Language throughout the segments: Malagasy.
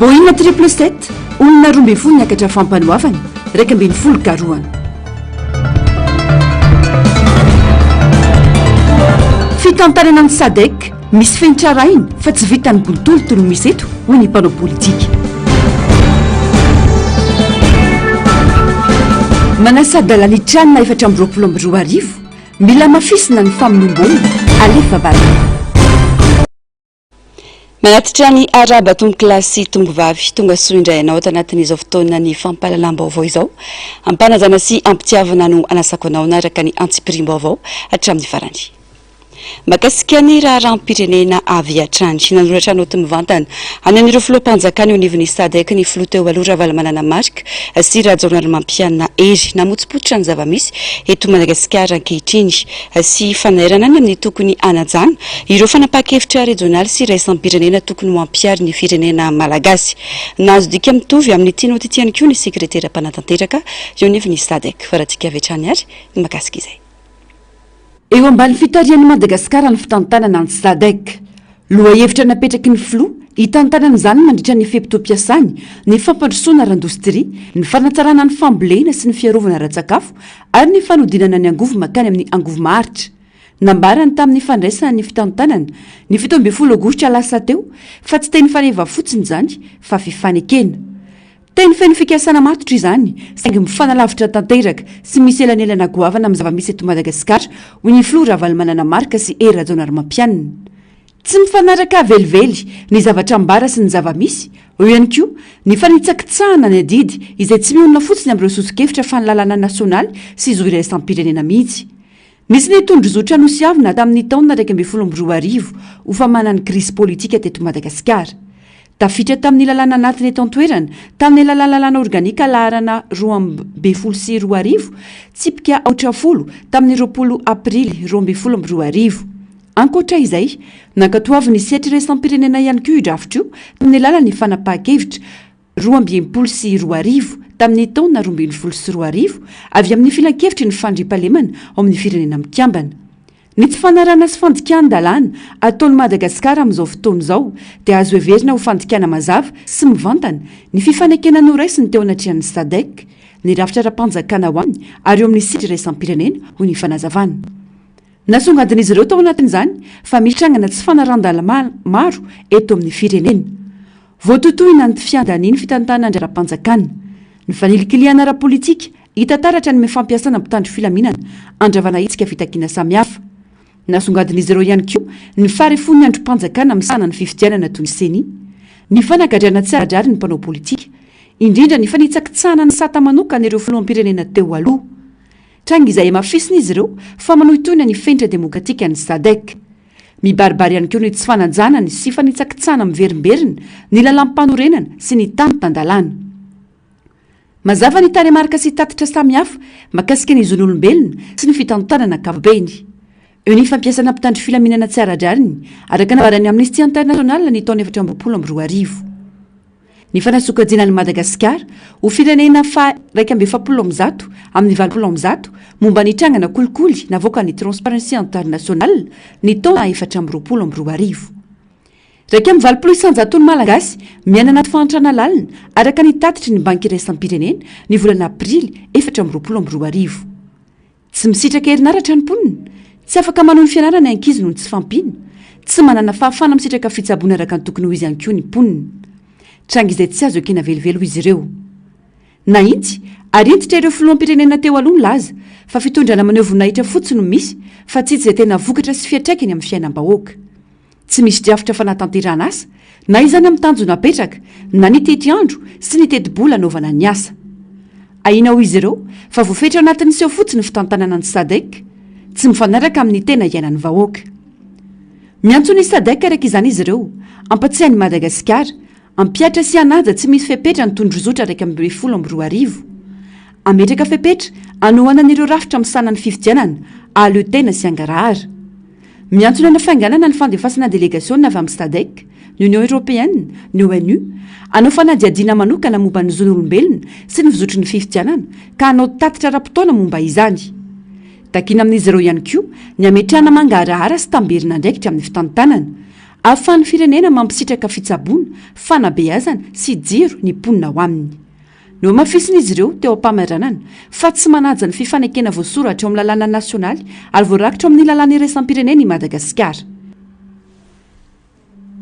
Boeing triple sept, olona 12 niakatra fampanoavana, 11 karohana. Fitantanana ny Sadec, misy fenitra arahina fa tsy vitan'ny bontolo toy ny misy eto, hoy ny mpanao politika. Manasa-dalana 2024, mila hamafisina ny famonoam-baolina, alefa Barea. Manatitra ny arahaba tompokolahy sy tompovavy, tonga soa indray anao ato anatin'izao fotoana ny fampahalalam-baovao izao. Ampanajana sy ampitiavana no anasako anao hanaraka ny antsipiriam-baovao hatramin'ny farany. Mahakasika ny raharaham-pirenena avy hatrany. Nanoratra naoty mivantana any amin'ireo filoham-panjakana eo anivon'ny Sadec ny filoha teo aloha Ravalomanana Marc sy Rajaonarimampianina Hery. Namotsipotsitra ny zava-misy eto Madagasikara ankehitriny sy fanairana ny amin'ny tokony hanajana ireo fanapahan-kevitra rejionaly sy iraisam-pirenena tokony ho ampiharin'ny firenena malagasy. Nahazo dika mitovy amin'ity naoty ity ihany koa ny sekretera mpanatanteraka eo anivon'ny Sadec. Farantsika avy hatrany ary ny mahakasika izay. Eo ambany fitarihan'i Madagasikara ny fitantanana ny Sadec. Lohahevitra napetraky ny filoha hitantanana izany mandritra ny fe-potoam-piasany ny fampandrosoana ara-indostria, ny fanatsarana ny fambolena sy ny fiarovana ara-tsakafo ary ny fanodinana ny angovo mankany amin'ny angovo maharitra. Nambarany tamin'ny fandraisana ny fitantanana, ny 17 aogositra lasa teo, fa tsy teny faneva fotsiny izany fa fifanekena. Teny feno fikasana matotra izany, saingy mifanalavitra tanteraka sy misy elanelana goavana amin'ny zava-misy eto Madagasikara, hoy ny filoha Ravalomanana Marc sy Hery Rajaonarimampianina. Tsy mifanaraka velively ny zavatra ambara sy ny zava-misy, eo ihany koa ny fanitsakitsahana ny adidy izay tsy mionona fotsiny amin'ireo soso-kevitra fa ny lalàna nasionaly sy zo iraisam-pirenena mihitsy. Nisy ny tondrozotra nosiavina tamin'ny taona 2011 ho famahana ny krizy politika teto Madagasikara. Tafiditra tamin'ny lalàna anatiny eto an-toerana, tamin'ny alalan'ny lalàna organika laharana 2012, tsipika aotra folo, tamin'ny 20 aprily 2012. Ankoatra izay, nankatoavin'ny sehatra iraisam-pirenena ihany koa io drafitra io tamin'ny alalan'ny fanapahan-kevitra 2062 tamin'ny taona 2012 avy amin'ny Filankevitry ny Fandriampahalemana ao amin'ny Firenena Mikambana. Ny tsy fanarahana sy fandikan-dalàna ataon'i Madagasikara amin'izao fotoana izao dia azo heverina ho fandikana mazava sy mivantana ny fifanekena noraisiny teo anatrehan'ny Sadec, ny rafitra ara-panjakana ao aminy ary eo amin'ny sehatra iraisam-pirenena, hoy ny fanazavana. Nasongadin'izy ireo tao anatin'izany fa misy trangana tsy fanarahan-dalàna maro eto amin'ny firenena. Voatotohina ny fiandanian'ny fitantanan-draharaham-panjakana. Ny fanilikilihana ara-politika, hita taratra ny fampiasana mpitandro filaminana handravana hetsika fitakiana samihafa. Nasongadin'izy ireo ihany koa ny faharefoan'ny andrim-panjakana misahana ny fifidianana toy ny Ceni, ny fanagadrana tsy ara-drariny ny mpanao politika, indrindra ny fanitsakitsahana ny sata manokana ireo filoham-pirenena teo aloha. Tranga izay hamafisin'izy ireo fa manohitohina ny fenitra demokratikan'ny Sadec. Mibaribary ihany koa ny tsy fanajana ny sy fanitsakitsahana miverimberina ny lalàmpanorenana sy ny tany tan-dalàna. Mazava ny tarehimarika sy tatitra samihafa mahakasika ny zon'olombelona sy ny fitantanana ankapobeny. Eo ny fampiasana mpitandro filaminana tsy ara-drariny, araka ny nambaran'ny Amnesty International ny taona 2024. Ny fanasokajiana an'i Madagasikara ho firenena faha 141 amin'ny 180 momba ny trangana kolikoly navoakan'ny Transparency International ny taona 2024. 81 isan-jaton'ny Malagasy miaina anaty fahantrana lalina araka ny tatitry ny Banky Iraisam-pirenena ny volana aprily 2024. Tsy misitraka herinaratra ny mponina, tsy afaka manohy ny fianarana ny ankizy noho ny tsy fahampiana, tsy manana fahafahana misitraka fitsaboana araka ny tokony ho izy ihany koa ny mponina. Tranga izay tsy azo ekena velively hoy izy ireo. Nahitsy ary hentitra ireo filoham-pirenena teo aloha nilaza fa fitondrana maneho voninahitra fotsiny no misy fa tsy hita izay tena vokatra sy fiantraikany amin'ny fiainam-bahoaka. Tsy misy drafitra fanatanterahana asa, na izany amin'ny tanjona apetraka, na ny tetiandro sy ny tetibola anaovana ny asa. Ahiana hoy izy ireo fa voafetra ao anatin'ny seho fotsiny ny fitantanana ny Sadec, tsy mifanaraka amin'ny tena iainan'ny vahoaka. Miantso ny Sadec araka izany izy ireo, hampatsiahy an'i Madagasikara, hampihatra sy hanaja tsy misy fepetra ny tondrozotra 2011. Hametraka fepetra hanohanana ireo rafitra misahana ny fifidianana hahaleo tena sy hangarahara. Miantso ny hanafainganana ny fandefasana delegasiona avy amin'ny Sadec, ny Union Européenne, ny ONU, hanao fanadihadiana manokana momba ny zon'olombelona sy ny fizotry ny fifidianana ka hanao tatitra ara-potoana momba izany. Takiana amin'izy ireo ihany koa ny hametrahana mangarahara sy tamberin'andraikitra amin'ny fitantanana. ahafahan'ny firenena mampisitraka fitsaboana, fanabeazana sy jiro ny mponina ao aminy. Nohamafisin'izy ireo teo am-pamaranana fa tsy manaja ny fifanekena voasoratra ao amin'ny lalàna nasionaly ary voarakitra ao amin'ny lalàna iraisam-pirenena i Madagasikara.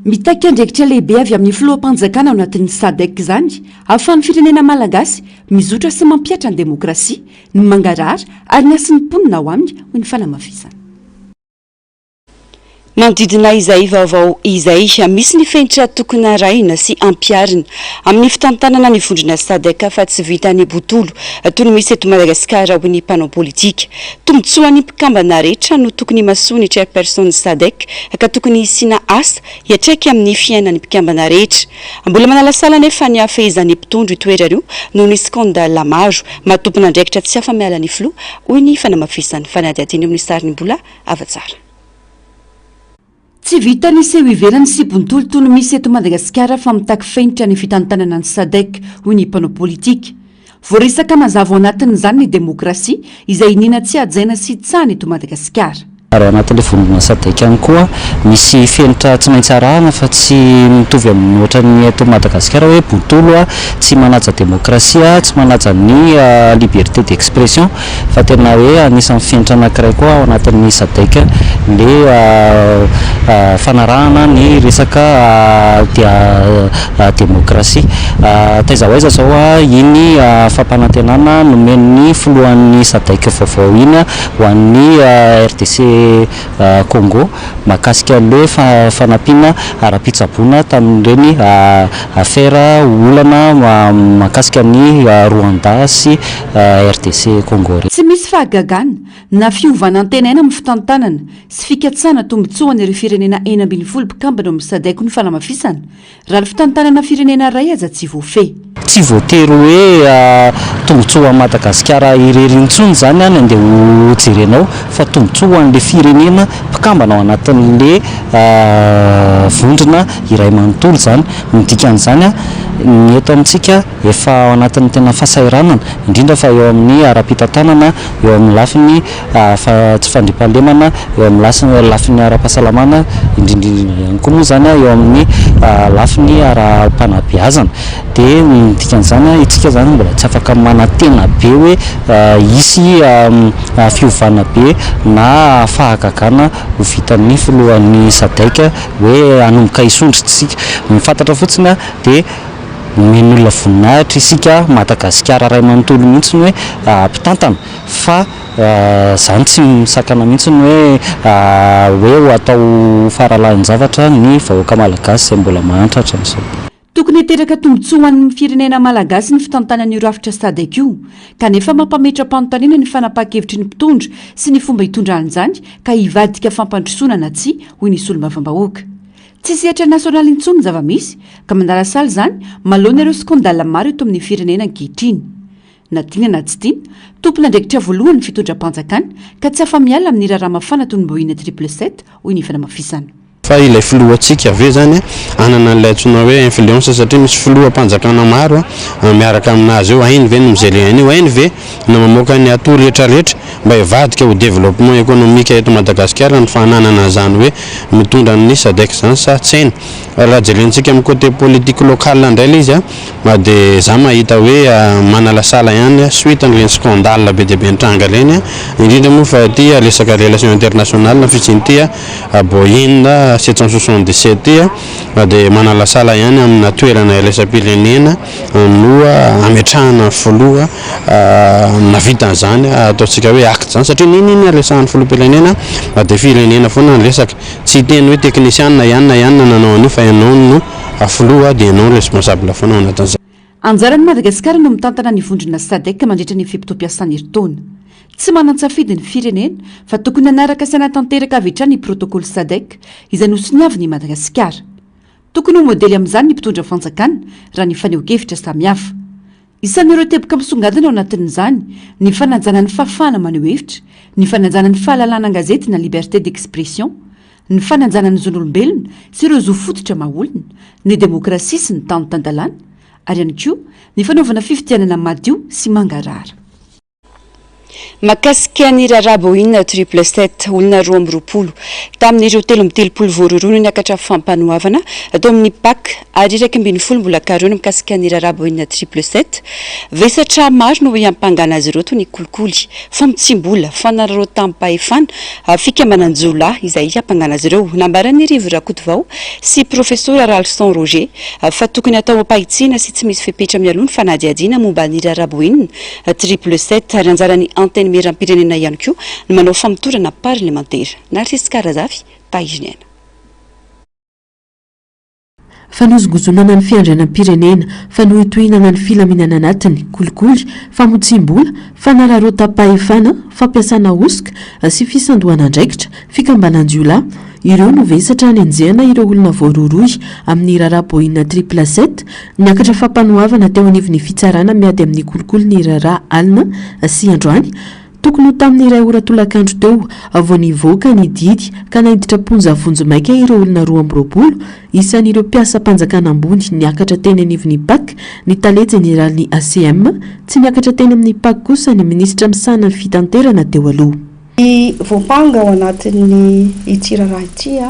Mitaky andraikitra lehibe avy amin'ny filoham-panjakana ao anatin'ny Sadc izany ahafahan'ny firenena malagasy mizotra sy mampihatra ny demokrasia, ny mangarahara ary ny hasin'ny mponina ao aminy, hoy ny fanamafisana. Manodidina izay vaovao izay, misy ny fenitra tokony arahina sy ampiharina amin'ny fitantanana ny vondrona Sadc fa tsy vitan'ny botolo toy ny misy eto Madagasikara hoy ny mpanao politika. Tombontsoan'ny mpikambana rehetra no tokony imasoan'ny chairperson Sadc ka tokony hisiana asa hiatraika amin'ny fiainan'ny mpikambana rehetra. Mbola manalasala anefa ny hahafehezan'ny mpitondra io toerana io noho ny scandale maro maha tompon'andraikitra tsy afa-miala ny filoha hoy ny fanamafisan'ny fanadihadiana eo amin'ny sarin'i Mbola Havatsara. Tsy vitan'ny seho ivelany sy bontolo toy ny misy eto Madagasikara fa mitaky fenitra ny fitantanana ny Sadec, hoy ny mpanao politika. Voaresaka mazava ao anatin'izany ny demokrasia izay iniana tsy hajaina sy hitsahana eto Madagasikara. Ary ao anatin'ilay vondrona Sadec ihany koa misy fenitra tsy maintsy arahana fa tsy mitovy amin'ny ohatran'ny eto Madagasikara hoe bontolo, tsy manaja demokrasia, tsy manaja ny liberté d'expression. Fa tena hoe anisan'ny fenitra anankiray koa ao anatin'ny Sadec le fanarahana ny resaka demokrasia. Taiza ho aiza izao iny fampanantenana nomen'ny filohan'ny Sadec vaovao iny ho an'ny RDC Congo mahakasika le fanampiana ara-pitsaboana tamin'ireny affaire olana mahakasika ny Rwanda sy RDC Congo ireny. Tsy misy fahagagana na fiovana antenaina amin'ny fitantanana sy fikatsahana tombontsoa an'ireo firenena 16 mpikambana ao amin'ny Sadec ny fanamafisana Raha ny fitantanana firenena iray aza tsy voafehy. Tsy voatery hoe tombontsoa ho an'i Madagasikara irery intsony izany ny andeha ho jerenao fa tombontsoa ho an'ilay firenena mpikambana ao anatin'ilay vondrona iray manontolo izany. Ny dikan'izany, ny eto amintsika efa ao anatin'ny tena fahasahiranana, indrindra fa eo amin'ny ara-pitantanana, eo amin'ny lafiny tsy fandriampahalemana eo amin'ny lafiny ara-pahasalamana, indrindra indrindra ihany koa moa izany eo amin'ny lafiny ara-panabeazana. Dia ny dikan'izany, isika izany mbola tsy afaka manantena be hoe hisy fiovana be na fahagagana ho vitan'ny filohan'ny Sadec hoe hanomboka hisondrotra isika. Ny fantatra fotsiny dia omen'ny olona voninahitra isika, Madagasikara iray manontolo mihitsy ny hoe mpitantana. Fa zany tsy misakana mihitsy ny hoe hoe ho atao faralahin-javatra ny vahoaka malagasy izay mbola mahantra hatramin'izao. Tokony hiteraka tombontsoa ho an'ny firenena malagasy ny fitantanana io rafitra Sadec io, kanefa mampametra-panontaniana ny fanapahan-kevitry ny mpitondra sy ny fomba hitondrany izany ka hivadika fampandrosoana na tsia, hoy ny solombavambahoaka. Tsy sehatra nasionaly intsony ny zava-misy, ka mandalasala izany manoloana ireo scandale maro eto amin'ny firenena ankehitriny. Na tiana na tsy tiana, tompon'andraikitra voalohany ny fitondram-panjakana ka tsy afa-miala amin'ny raharaha mafana toy ny Boina triple sept, hoy ny fanamafisana. Fa ilay filohantsika ve zany hanana an'ilay antsoina hoe influence satria misy filoham-panjakana maro miaraka aminazy eo, hainy ve ny mi-gerer an'io, hainy ve ny mamoaka ny atout rehetra rehetra mba hivadika ho développement économique eto Madagasikara ny fananana an'izany hoe mitondra ny Sadec izany sa tsy hainy? Raha jerentsika amin'ny côté politique local indray ilay izy dia za mahita hoe manalasala ihany suite an'ireny scandale be dia be nitranga ireny indrindra moa fa ity resaka relation internationale fisian'ity Boeing 777 ity dia manalasala ihany amina toerana iraisam-pirenena no ametrahana ny filoha nahavita an'izany ataontsika hoe acte izany satria n'inon'inona resahan'ny filoham-pirenena dia firenena foana ny resaka. Tsy hiteny hoe teknisianina i anona i anona nanao an'io fa ianao no filoha dia ianao no responsable foana ao anatin'izay. Anjaran'i Madagasikara no mitantana ny vondrona Sadec mandritra ny fe-potoam-piasany herintaona. Tsy manan-tsafidy ny firenena fa tokony hanaraka sy hanatanteraka avy hatrany ny protocole Sadec izay nosoniavin'i Madagasikara. Tokony ho modely amin'izany ny mpitondra fanjakana raha ny fanehoan-kevitra samihafa. Isan'ireo teboka misongadina ao anatin'izany ny fanajana ny fahafahana maneho hevitra, ny fanajana ny fahalalahana an-gazety na liberté d'expression, ny fanajana ny zon'olombelona sy ireo zo fototra maha olona, ny demokrasia sy ny tany tan-dalàna, ary ihany koa ny fanaovana fifidianana madio sy mangarahara. Mahakasika ny raharaha Boeing triple sept, olona 22 tamin'ireo 33 voarohirohy no niakatra fampanoavana tao amin'ny Pac ary 11 mbola karohina mikasika ny raharaha Boeing triple sept. Vesatra maro no hiampangana azy ireo toy ny kolikoly, famotsiam-bola, fanararaotam-pahefana, fikambanan-jiolahy izay hiampangana azy ireo. Nambaran'i Rivo Rakotovao sy Profesora Ralison Roger fa tokony hatao am-pahitsiana sy tsy misy fepetra mialoha ny fanadihadiana momba ny raharaha Boeing Triple sept, ary anjaran'ny Antenimierampirenena ihany koa ny manao famotorana parlemantera. Narciska Razafy, Tahiriniaina. Fanozongozonana ny fiandrianam-pirenena, fanohintohinana ny filaminana anatiny, kolikoly, famotsiam-bola, fanararaotam-pahefana, fampiasana hosoka sy fisandohana andraikitra, fikambanan-jiolahy, ireo no vesatra hanenjehana ireo olona voarohirohy amin'ny raharaha Boina Triple sept, Niakatra fampanoavana teo anivon'ny fitsarana miady amin'ny kolikoly ny raharaha alina sy androany. Tokony ho tamin'ny iray ora tolakandro teo vao nivoaka ny didy ka naiditra am-ponja vonjimaika ireo olona 22, isan'ireo mpiasam-panjakana ambony niakatra teny anivon'ny Pac ny tale jeneralin'ny ACM, tsy niakatra teny amin'ny Pac kosa ny minisitra misahana ny fitanterana teo aloha. Ny voampanga ao anatin'ny ity raharaha ity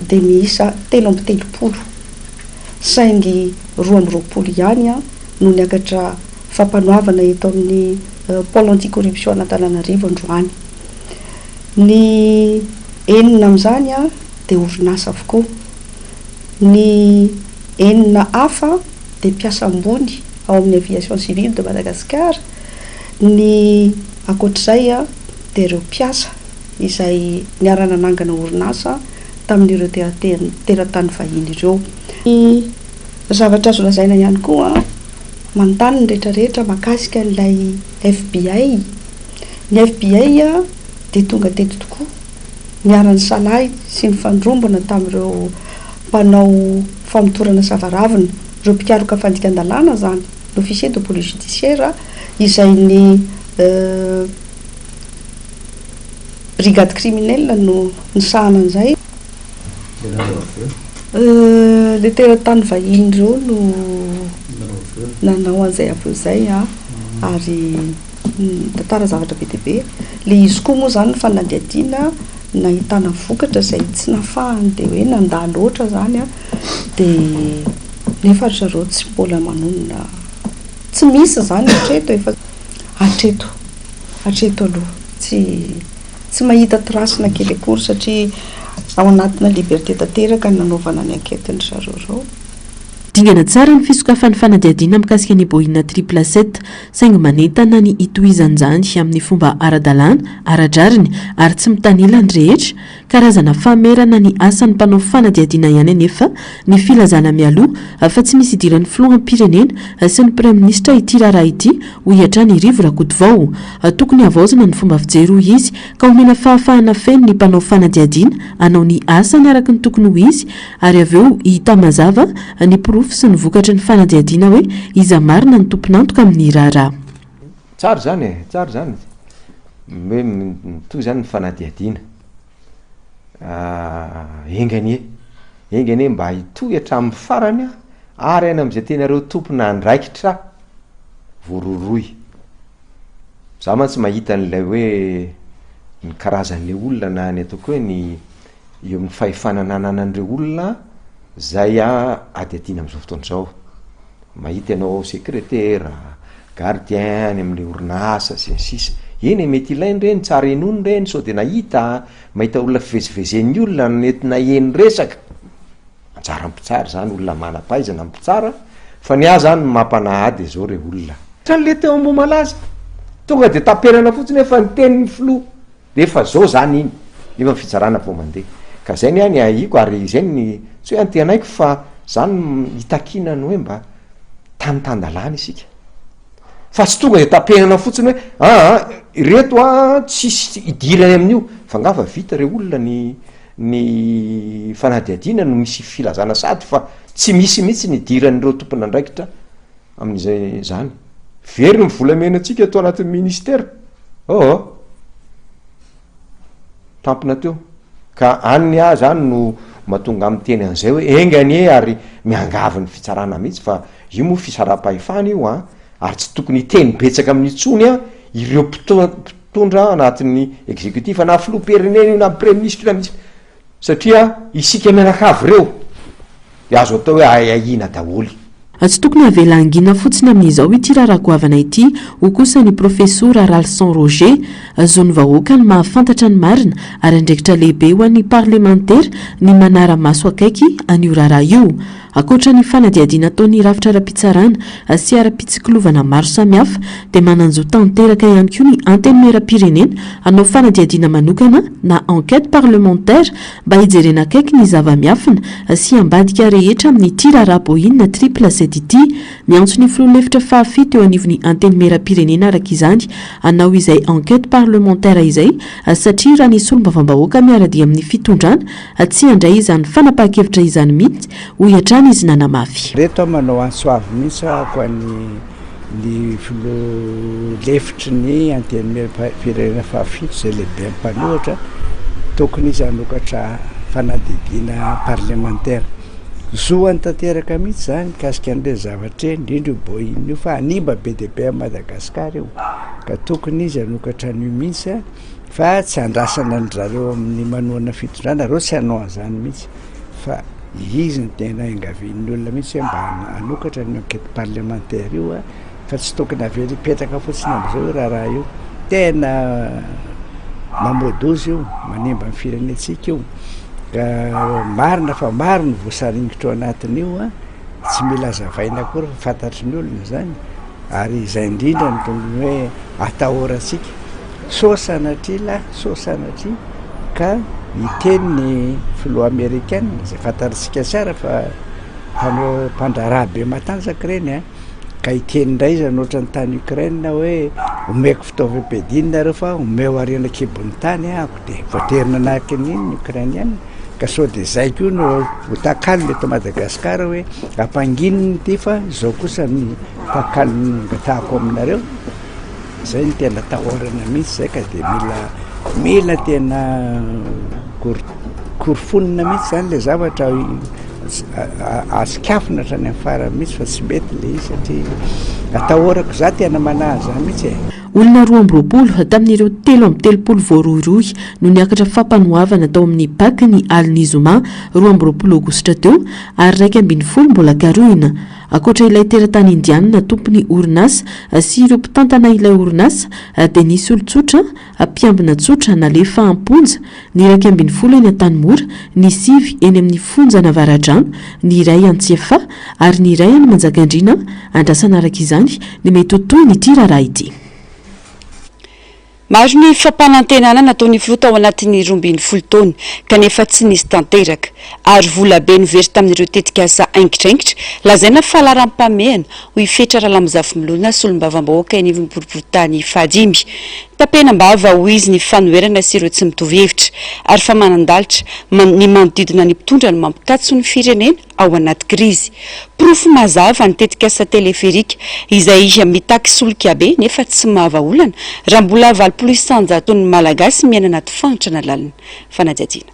dia miisa 33, saingy 22 ihany no niakatra fampanoavana eto amin'ny Pôle anti-corruption an'Antananarivo androany. Ny enina amin'izany dia orinasa avokoa. Ny enina hafa dia mpiasa ambony ao amin'ny Aviation civile de Madagascar. Ny ankoatr'izay dia ireo mpiasa izay niara-nanangana orinasa tamin'ireo teratany vahiny ireo. Ny zavatra azo lazaina ihany koa, manontany ny rehetrarehetra mahakasika an'ilay FBI. Ny FBI dia tonga teto tokoa, niara-nisalahy sy nifandrombona tamin'ireo mpanao famotorana savaravina, ireo mpikaroka fandikan-dalàna izany, l'officier de police judiciaire, izay ny Brigade criminelle no nisahana an'izay. Ilay teratany vahiny ireo no nanao an'izay avy eo izay an, ary nitantara zavatra be dia be. Ilay izy koa moa izany ny fanadihadiana nahitana vokatra izay tsy nahafahany dia hoe nandà loatra izany an, dia nefa ry zareo tsy mbola manonona, tsy misy izany hatreto e, fa hatreto. Hatreto aloha tsy tsy mahita trace na kely akory satria ao anatina liberté tanteraka ny nanaovana ny enquête-ndry zareo ireo. Dingana tsara ny fisokafan'ny fanadihadiana mikasika ny Boina triple sept, saingy manentana ny hitohizan'izany amin'ny fomba ara-dalàna, ara-drariny ary tsy mitanila ny rehetra, Karazana famerana ny asan'ny mpanao fanadihadiana ihany anefa ny filazana mialoha fa tsy misy idiran'ny filoham-pirenena sy ny praiminisitra ity raharaha ity, hoy hatrany i Rivo Rakotovao. Tokony havaozina ny fomba fijery, hoy izy, ka omena fahafahana feno ny mpanao fanadihadiana hanao ny asany araka ny tokony ho izy ary avy eo hita mazava ny porofo sy ny vokatry ny fanadihadiana hoe iza marina ny tompon'antoka amin'ny raharaha. Tsara izany e, tsara izany hoe mitohy izany ny fanadihadiana. Enga anie, enga anie mba hitohy hatramin'ny farany ary any amin'izay tena ireo tompon'andraikitra voarohirohy. Za mantsy mahita an'ilay hoe ny karazan'ilay olona na ny ataoko hoe ny eo amin'ny fahefana ananan'ireo olona zay adihadiana amin'izao fotoana izao. Mahita ianao sekretera, gardien any amin'ilay orinasa sy ny sisa. Eny e, mety ilaina ireny, tsara henoina ireny, sao dia nahita, mahita olona fivezivezen'ny olona nety naheno resaka. Anjaran'ny mpitsara izany, olona manam-pahaizana ny mpitsara, fa ny ahy izany ny mampanahy ahy dia izao re olona. Ohatran'ilay teo Ambohimalaza, tonga dia taperana fotsiny hoe fa niteny ny filoha. Efa zao zany iny, nefa ny fitsarana vao mandeha. Ka zay ny ahy ny ahiako ary zay ny tsy hoe antenaiko fa zany no itakiana ny hoe mba tany tan-dalàna isika. Fa tsy tonga de tapenana fotsiny hoe aa ireto a tsisy idirany amin'io, fa nga fa vita re olona ny ny fanadihadiana no misy filazana sady fa tsy misy mihitsy ny idiran'ireo tompon'andraikitra amin'izay zany. Very ny volamenantsika ato anatin'ny ministera. Oh! Tampina teo. Ka any ny ahy zany no mahatonga ahy miteny an'izay hoe enga anie ary miangavy ny fitsarana mihitsy fa io moa fisaraham-pahefana io an, ary tsy tokony hiteny betsaka amin'io intsony an ireo mpito- mpitondra anatin'ny executif na filoham-pirenena io na praiministra io na ministra satria isika mianakavy ireo de azo atao hoe ahiahiana daholo. Tsy tokony havela hangina fotsiny amin'izao ity raharaha goavana ity, hoy kosa ny Profesora Ralison Roger. Zon'ny vahoaka ny mahafantatra ny marina ary andraikitra lehibe ho an'ny parlemantera ny manara-maso akaiky an'io raharaha io. Ankoatra ny fanadihadiana ataon'ny rafitra ara-pitsarana sy ara-pitsikilovana maro samihafa dia manan-jo tanteraka ihany koa ny Antenimierampirenena hanao fanadihadiana manokana na enquête parlementaire mba hijerena akaiky ny zava-miafina sy ambadika rehetra amin'ity raharaha Boeing triple sept ity. Miantso ny filoha lefitra fahafito eo anivon'ny Antenimierampirenena araka izany hanao izay enquête parlementaire izay satria raha ny solombavambahoaka miara-dia amin'ny fitondrana tsy handray izany fanapahan-kevitra izany mihitsy, hoy hatrany izy nanamafy. Reto aho manao antso avo mihitsy aho an'ny ny filoha lefitry ny Antenimierampirenena fahafito izay lehiben'ny mpanohitra, tokony izy hanokatra fanadihadiana parlemantera. Zohany tanteraka mihitsy izany mikasika an'ireny zavatra ireny, indrindra io Boeing io fa hanimba be dia be an'i Madagasikara io, ka tokony izy hanokatra an'io mihitsy fa tsy andrasana an-dry zareo amin'ny manohana fitondrana, reo tsy hanao an'izany mihitsy fa izy no tena iangavian'ny olona mihitsy hoe mba hanokatra an'io enquête parlementaire io fa tsy tokony avela hipetraka fotsiny amin'izao io raharaha io, tena mamoa-doza io, manimba ny firenentsika io, ka marina fa maro ny voasaringotra ao anatin'io an, tsy mila hazavaina akory fa fantatry ny olona izany, ary izay indrindra no tokony hoe atahorantsika sao sanatria lahy, sao sanatria ka hiteny ny filoha amerikana izay fantatsika tsara fa mpanao mpandraharaha be matanjaka ireny an, ka hiteny indray izy ohatran'ny tany Ukraine hoe omeko fitaovam-piadiana nareo fa omeo harena an-kibon'ny tany ahako dia voatery nanaraka an'iny ny Ukrainiana ka sao dia izay koa no ho takalony eto Madagasikara hoe ampanginina ity fa izao kosa ny takalony angatahako aminareo. Zay no tena atahorana mihitsy zay ka de mila mila tena korofonina mihitsy zany le zavatra asikafona hatrany amin'ny farany mihitsy fa tsy mety le izy satria atahorako za tena manahy zany mihitsy e. Olona 22 tamin'ireo 33 voarohirohy no niakatra fampanoavana tao amin'ny Pac ny alin'ny zoma 22 aogositra teo ary 11 mbola karohina. Ankoatra ilay teratany indianina tompon'ny orinasa sy ireo mpitantana ilay orinasa dia nisy olon-tsotra mpiambina tsotra nalefa am-ponja, ny 11 eny Antanimora, ny sivy eny amin'ny fonjan'Avaradrano, ny iray any Tsiafahy ary ny iray any Manjakandriana Andrasana araka izany ny mety ho tohin'ity raharaha ity. Maro ny fampanantenana nataon'ny filoha tao anatin'ny 12 taona kanefa tsy nisy tanteraka ary vola be no very tamin'ireo tetikasa aingitraingitra lazaina fa laharam-pahamehana, hoy Fetra Ralambozafimilona, solombavambahoaka eny anivon'ny boriborintany fahadimy. Tapenam-bava, hoy izy, ny fanoherana sy ireo tsy mitovy hevitra ary fa manan-dalitra ny manodidina ny mpitondra no mampikatso ny firenena. ao anaty krizy. Porofo mazava ny tetikasa teleferika izay mitaky solika be nefa tsy mahavaha olana raha mbola 80 isanjaton'ny Malagasy miaina anaty fahantrana lalina. Fanadihadiana.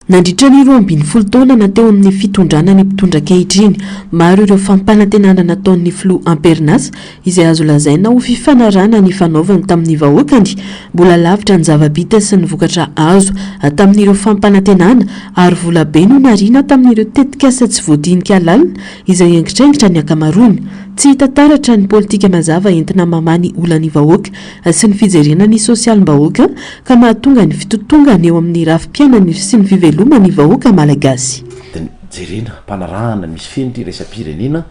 Nandritra ny 12 taona na teo amin'ny fitondrana ny mpitondra ankehitriny, maro ireo fampanantenana nataon'ny filoha am-perinasa izay azo lazaina ho fifanarahana nifanaovany tamin'ny vahoakany, mbola lavitra ny zava-bita sy ny vokatra azo tamin'ireo fampanantenana ary vola be no nariana tamin'ireo tetikasa tsy voadinika lalina izay haingitraingitra ny ankamaroany. Tsy hita taratra ny politika mazava entina mamaha ny olan'ny vahoaka sy ny fijerena ny sosialim-bahoaka ka mahatonga ny fitotongana eo amin'ny rafi-piainany sy ny fiveloman'ny vahoaka malagasy. Dia jerena, ampanarahana, misy fenitra iraisam-pirenena.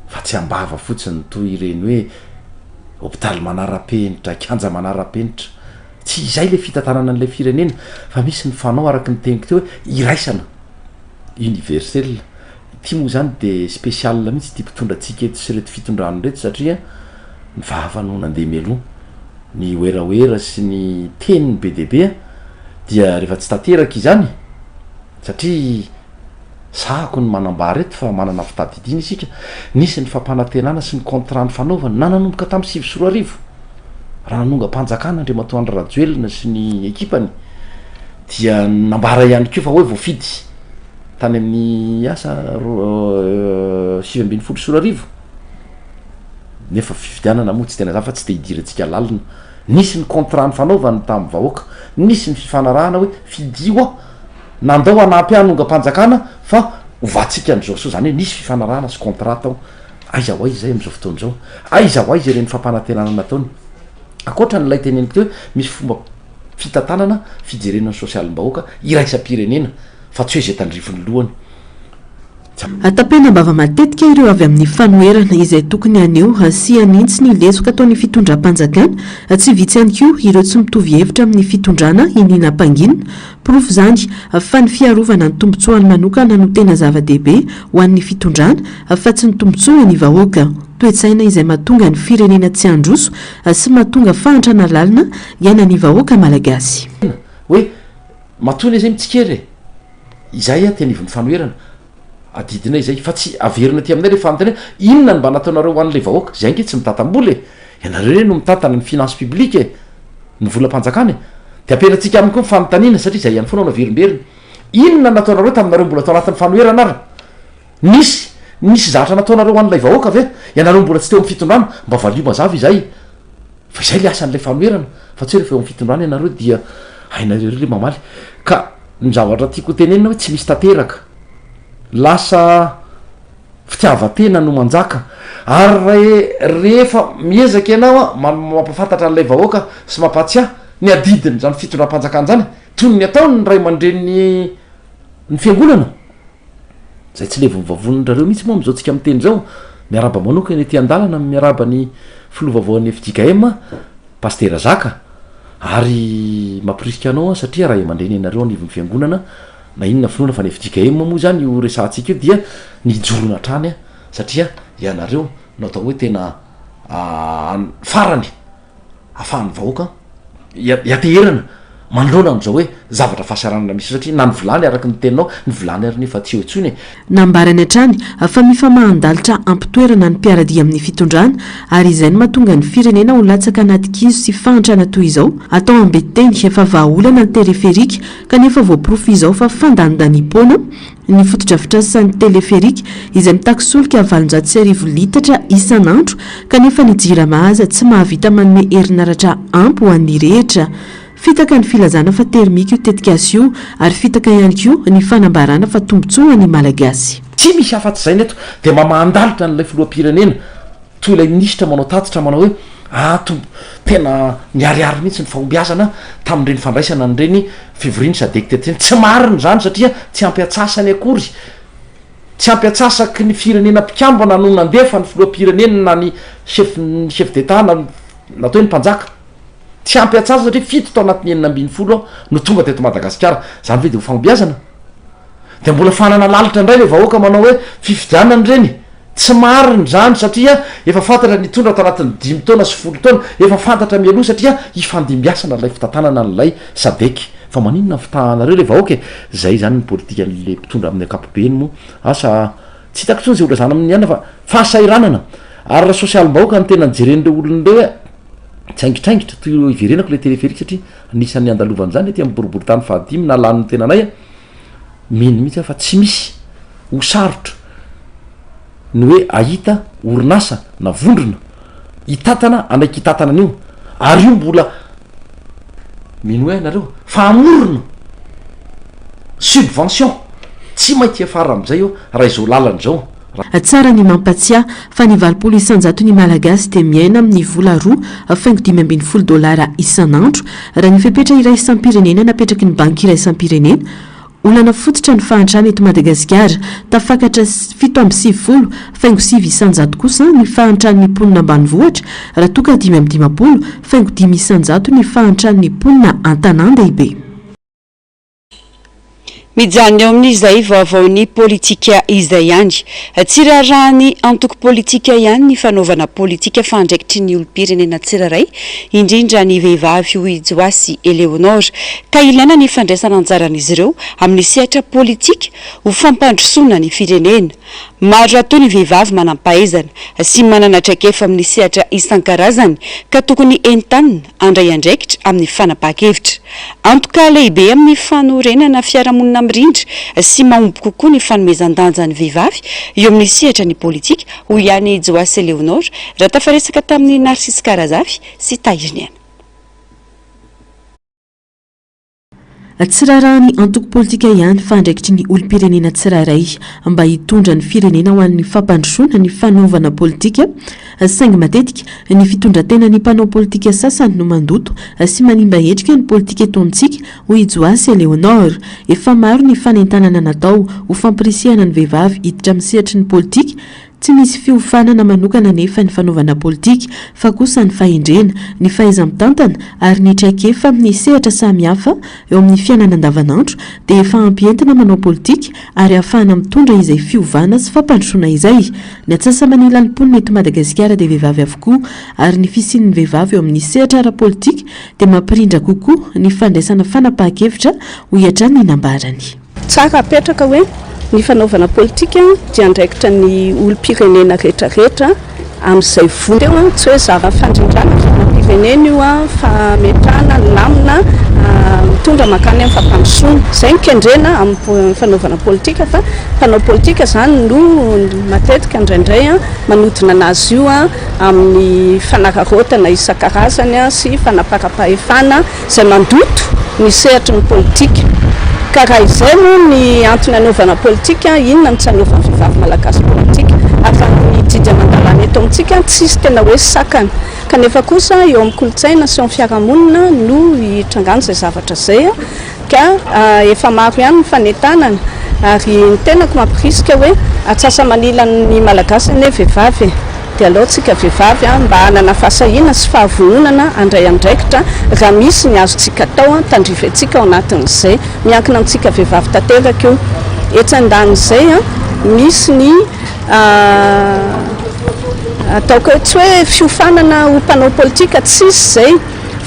fa tsy am-bava fotsiny toy ireny hoe hopitaly manara-penitra, kianja manara-penitra. Tsy izay ilay fitantanana an'ilay firenena fa misy ny fanao araka ny teniko teo hoe iraisana, universel. Ity moa izany dia spécial mihitsy ity mpitondra antsika eto sy ireto fitondrana ireto satria ny vava no nandeha mialoha, ny werawera sy ny teniny be dia be dia rehefa tsy tanteraka izany satria Sahako ny manambara eto fa manana fitadidiana isika, nisy ny fampanantenana sy ny contrat nifanaovana na nanomboka tamin'ny 2009 raha nanongam-panjakana Andriamatoa Andry Rajoelina sy ny ekipany dia nambara ihany koa fa hoe voafidy tany amin'ny asa 2019. Nefa fifidianana moa tsy tena zany fa tsy te hidirantsika lalina. Nisy ny contrat nifanaovany tamin'ny vahoaka, nisy ny fifanarahana hoe fidio aho, nandao hanampy ahy hanongam-panjakana fa hovantsika an'izao sy izao, zany hoe nisy fifanarahana sy contrat tao. Aiza ho aiza izay amin'izao fotoana izao? Aiza ho aiza ireny fampanantenana nataony? Ankoatra an'ilay teneniko teo hoe misy fomba fitantanana fijerena ny sosialim-bahoaka iraisam-pirenena fa tsy hoe izay tandrifin'ny lohany. Tapenam-bava matetika ireo avy amin'ny fanoherana izay tokony haneho sy hanintsy ny lesoka ataon'ny fitondram-panjakana. Tsy vitsy ihany koa ireo tsy mitovy hevitra amin'ny fitondrana iniana ampanginina. Porofo izany fa ny fiarovana ny tombontsoany manokana no tena zava-dehibe ho an'ny fitondrana fa tsy ny tombontsoan'ny vahoaka. Toe-tsaina izay mahatonga ny firenena tsy handroso sy mahatonga fahantrana lalina iainan'ny vahoaka malagasy. Hoe matoa anie zay mitsikera e! Izay aty anivon'ny fanoherana, adidinay izay, fa tsy averina aty aminay ilay fanontaniana, inona no mba nataonareo ho an'ilay vahoaka? Izay ange tsy mitantam-bola e! Ianareo ireny no mitantana ny finance publique e! Ny volam-panjakana e! Dia apetratsika aminy koa ny fanontaniana, satria izay ihany foana no averimberina. Inona no nataonareo taminareo mbola tao anatin'ny fanoherana ary? Nisy, nisy zavatra nataonareo ho an'ilay vahoaka ve? Ianareo mbola tsy teo amin'ny fitondrana, mba valio mazava izay. Fa izay ilay asan'ilay fanoherana, fa tsy hoe rehefa eo amin'ny fitondrana ianareo dia hainareo ery ilay mamaly. Ka ny zavatra tiako ho tenenina hoe tsy misy tanteraka. Lasa fitiavan-tena no manjaka. Ary rehefa miezaka ianao mampahafantatra an'ilay vahoaka sy mampahatsiahy ny adidin'izany fitondram-panjakana izany, toy ny ataon'ny ray aman-drenin'ny ny fiangonana, Izay tsy levon'ny vavonin-drareo mihitsy moa amin'izao tsika miteny izao. Miarahaba manokana ety an-dalana miarahaba ny filoha vaovaon'ny fjkm, Pasitera Zaka, ary mampirisika anao aho satria ray aman-dreny ianareo anivon'ny fiangonana na inona finoana fa ny fjkm moa izany io resahantsika io dia ny hijoroana hatrany satria ianareo no atao hoe tena farany ahafahan'ny vahoaka hianteherana manoloana an'izao hoe zavatra fahasahiranana misy io satria na ny vilany araka ny teninao, ny vilany ary nefa tsy eo intsony e. Nambarany hatrany fa mifamahan-dalitra ampitoerana ny mpiara-dia amin'ny fitondrana ary izay no mahatonga ny firenena ho latsaka anaty kizo sy fahantrana toy izao. Atao ambetiteny fa vahaolana ny teleferika kanefa voaporofo izao fa fandanindaniam-poana ny fotodrafitrasan'ny teleferika izay mitaky solika 1800 litatra isan'andro kanefa ny Jirama aza tsy mahavita manome herinaratra ampy ho an'ny rehetra. Fitaka ny filazana fa termika io tetikasa io ary fitaka ihany koa ny fanambarana fa tombontsoa ho an'ny Malagasy. Tsy misy afa-tsy izay ny eto dia mamahan-dalitra an'ilay filoham-pirenena. Toy ilay minisitra manao tatitra manao hoe ah tompo tena miharihary mihitsy ny fahombiazana tamin'ireny fandraisana an'ireny fivorian'ny Sadec teto ireny. Tsy marina izany satria tsy ampy antsasany akory, tsy ampy antsasaky ny firenena mpikambana no nandefa ny filoham-pirenena na ny chef ny chef d'Etat na na atao hoe ny mpanjaka. Tsy ampy antsasa satria fito tao anatin'ny 16 no tonga teto Madagasikara. Izany ve dia ho fahombiazana? Dia mbola fanana lalitra indray ilay vahoaka manao hoe fifidianana ireny. Tsy marina izany satria efa fantatra ny hitondra tao anatin'ny dimy taona sy folo taona, efa fantatra mialoha satria hifandimbiasana ilay fitantanana an'ilay Sadec. Fa maninona ny fitahanareo ilay vahoaka e? Izay izany ny politikan'ilay mpitondra amin'ny ankapobeny moa. Asa tsy hitako intsony izay holazana amin'ny anona fa fahasahiranana. Ary raha sosialim-bahoaka no tena jeren'ireo olona ireo hoe tsaingitraingitra toy ireo iverenako ilay téléphérique satria anisan'ny andalovan'izany aty amin'ny boriborintany fahadimy na lanin'ny tenanay a. Mino mihitsy aho fa tsy misy ho sarotra ny hoe ahita orinasa na vondrona hitantana hanaiky hitantana an'io ary io mbola mino hoe ianareo fa hamorona subvention tsy maintsy hiafara amin'izay io raha izao lalana izao. Tsara ny mampatsiahy fa ny 80 isan-jaton'ny Malagasy dia miaina amin'ny vola roa faingo 15 dolara isan'andro, raha ny fepetra iraisam-pirenena napetraky ny Banky iraisam-pirenena. Olana fototra ny fahantrana eto Madagasikara. Tafakatra 97 faingo sivy isan-jato kosa ny fahantran'ny mponina ambanivohitra, raha toa ka 55 faingo dimy isan-jato ny fahantran'ny mponina an-tanàn-dehibe. Mijanona eo amin'izay vaovaon'ny politika izay ihany. Tsy raharahan'ny antoko politika ihany ny fanaovana politika fa andraikitry ny olom-pirenena tsirairay, indrindra ny vehivavy, hoy i Joasy Eleonore, ka ilaina ny fandraisana anjaran'izy ireo amin'ny sehatra politika ho fampandrosoana ny firenena. Maro rahateo ny vehivavy manam-pahaizana sy manana traikefa amin'ny sehatra isan-karazany ka tokony entanina handray andraikitra amin'ny fanapahan-kevitra. Antoka lehibe amin'ny fanorenana fiarahamonina. mirindra sy mahomby kokoa ny fanomezan-danja ny vehivavy eo amin'ny sehatra ny politika, hoy ihany i Joasy Léonore raha tafaresaka tamin'i Narcisse Karazafy sy Tahiriniaina. Tsy raharahan'ny antoko politika ihany fa andraikitry ny olom-pirenena tsirairay mba hitondra ny firenena ho an'ny fampandrosoana ny fanaovana politika saingy matetika ny fitondran-tenan'ny mpanao politika sasany no mandoto sy manimba endrika ny politika eto amintsika hoy i Joasy Eléonore. Efa maro ny fanentanana natao ho fampirisihana ny vehivavy hiditra amin'ny sehatry ny politika Tsy misy fiofanana manokana anefa ny fanaovana politika fa kosa ny fahendrena, ny fahaiza-mitantana ary ny traikefa amin'ny sehatra samihafa eo amin'ny fiainana andavanandro dia efa ampy entina manao politika ary ahafahana mitondra izay fiovana sy fampandrosoana izay. Ny atsasa-manilan'ny mponina eto Madagasikara dia vehivavy avokoa ary ny fisian'ny vehivavy eo amin'ny sehatra ara-politika dia mampirindra kokoa ny fandraisana fanapahan-kevitra, hoy hatrany ny nambarany. Tsara apetraka hoe ny fanaovana politika dia andraikitra ny olom-pirenena rehetrarehetra amin'izay vonona teo, tsy hoe zava fandrindrana fiainam-pirenena io fametrahana ny lamina mitondra mankany amin'ny fampandrosoana. Izay no kendrena amin'ny fanaovana politika fa mpanao politika izany no matetika indraindray manodina an'azy io amin'ny fanararaotana isan-karazany sy fanaparam-pahefana. izay mandoto ny sehatry ny politika. Ka raha izay moa ny antony anaovana politika, inona no tsy anaovan'ny vehivavy malagasy politika? Ary raha ny didy aman-dalàna eto amintsika, tsisy tena hoe sakana. Kanefa kosa eo amin'ny kolontsaina sy eo amin'ny fiarahamonina no hitrangan'izay zavatra izay. Ka efa maro ihany ny fanentanana ary ny tenako mampirisika hoe atsasa-manilan'ny Malagasy anie vehivavy e! Dia aleo tsika vehivavy mba hanana fahasahiana sy fahavononana handray andraikitra raha misy ny azontsika atao tandrify antsika ao anatin'izay. Miankina amintsika vehivavy tanteraka io. Etsy andanin'izay misy ny ataoko hoe tsy hoe fiofanana ho mpanao politika, tsisy izay.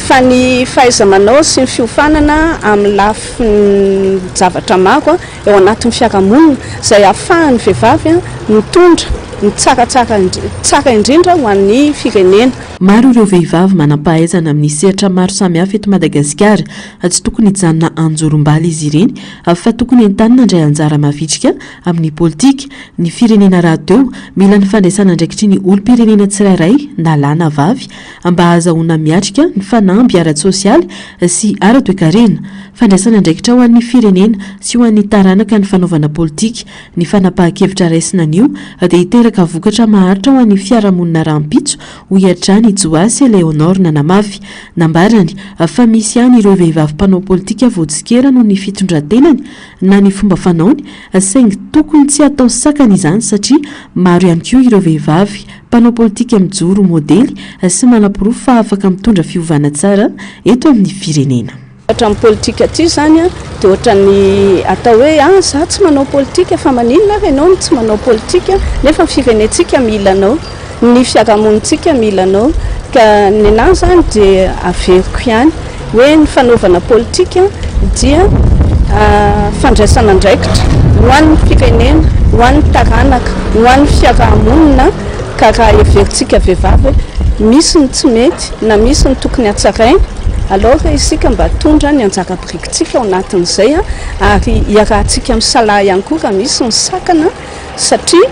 Fa ny fahaiza-manao sy ny fiofanana amin'ny lafin-javatra maro eo anatin'ny fiarahamonina izay ahafahan'ny vehivavy mitondra ny tsaratsara tsara indrindra ho an'ny firenena. Maro ireo vehivavy manam-pahaizana amin'ny sehatra maro samihafa eto Madagasikara. Tsy tokony hijanona anjorom-bala izy ireny fa tokony entanina handray anjara mavitrika amin'ny politika. Ny firenena rahateo mila ny fandraisan'andraikitry ny olom-pirenena tsirairay na lahy na vavy mba hahazahoana miatrika ny fanamby ara-tsosialy sy ara-toekarena. Fandraisana andraikitra ho an'ny firenena sy ho an'ny taranaka ny fanaovana politika. Ny fanapahan-kevitra raisina anio dia hiteraka vokatra maharitra ho an'ny fiarahamonina rahampitso, hoy hatrany i Joasy Eléonore nanamafy. Nambarany fa misy ihany ireo vehivavy mpanao politika voatsikera noho ny fitondran-tenany na ny fomba fanaony saingy tokony tsy hatao sakana izany satria maro ihany koa ireo vehivavy mpanao politika mijoro ho modely sy manaporofo fa afaka mitondra fiovana tsara eto amin'ny firenena. Hatramin'ny politika aty izany dia ohatran'ny atao hoe ah za tsy manao politika fa maninona ary ianao no tsy manao politika nefa ny firenentsika mila anao, ny fiarahamonintsika mila anao. Ka nenaha izany dia averiko ihany hoe ny fanaovana politika dia fandraisana andraikitra ho an'ny firenena, ho an'ny taranaka, ho an'ny fiarahamonina ka raha heverintsika vehivavy hoe misy ny tsy mety na misy ny tokony hatsaraina alors isika mba hitondra ny anjara birikintsika ao anatin'izay ary iarahantsika misalahy ihany koa raha misy ny sakana satria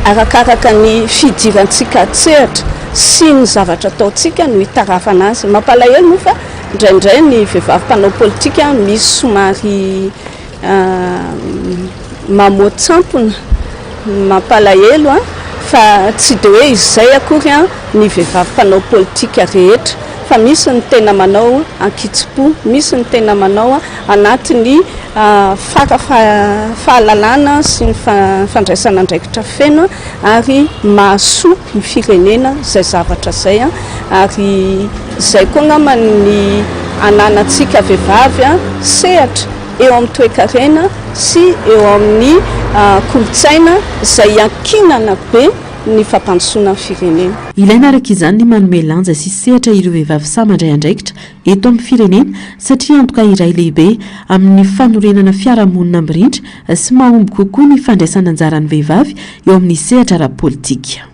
arakaraka ny fidirantsika an-tsehatra sy ny zavatra ataontsika no hitarafana azy. Mampalahelo moa fa indraindray ny vehivavy mpanao politika misy somary mamoa-tsampona, mampalahelo fa tsy dia hoe izay akory ny vehivavy mpanao politika rehetra fa misy ny tena manao an-kitsim-po, misy ny tena manao anatin'ny fara fahalalana sy ny fandraisana andraikitra feno ary mahasoa ny firenena izay zavatra izay ary izay koa angamba ny ananantsika vehivavy sehatra eo amin'ny toekarena sy eo amin'ny kolontsaina izay iankinana be ny fampandrosoana ny firenena. Ilaina araka izany ny manome lanja sy sehatra ireo vehivavy sahy mandray andraikitra eto amin'ny firenena satria antoka iray lehibe amin'ny fanorenana fiarahamonina mirindra sy mahomby kokoa ny fandraisana anjaran'ny vehivavy eo amin'ny sehatra ara-politika.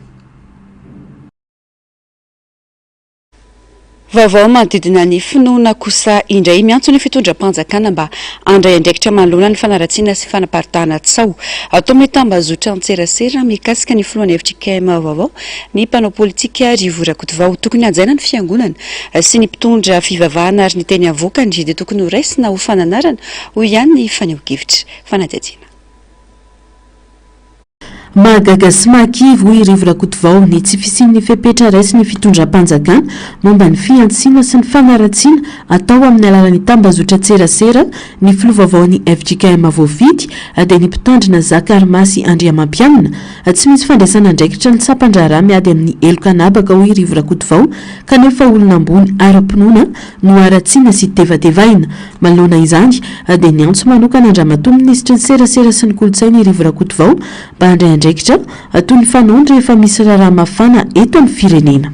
Vaovao manodidina ny finoana kosa indray miantso ny fitondram-panjakana mba handray andraikitra manoloana ny fanaratsiana sy fanaparitahana tsaho atao amin'ny tambazotran-tserasera mikasika ny filohan'ny fjkm vaovao ny mpanao politika Rivo Rakotovao. Tokony hajaina ny fiangonana sy ny mpitondra fivavahana ary ny teny avoakany dia tokony horaisina ho fananarana, hoy ihany ny fanehoan-kevitra. Fanadihadiana. Mahagaga sy mahakivy, hoy i Rivo Rakotovao, ny tsy fisian'ny fepetra raisin'ny fitondram-panjakana momba ny fihantsiana sy ny fanaratsiana atao amin'ny alalan'ny tambazotran-tserasera ny filoha vaovaon'ny fjkm voafidy dia ny mpitandrina Zakarimasy Andriamampianina. Tsy misy fandraisana andraikitra ny sampan-draharaha miady amin'ny heloka an'habaka, hoy i Rivo Rakotovao, kanefa olona ambony ara-pinoana no haratsiana sy tevatevaina. Manoloana izany, dia niantso manokana an-dRamatoa Minisitry ny Serasera sy ny Kolontsaina i Rivo Rakotovao mba handray andraikitra, toy ny fanaony rehefa misy raharaha mafana eto amin'ny firenena.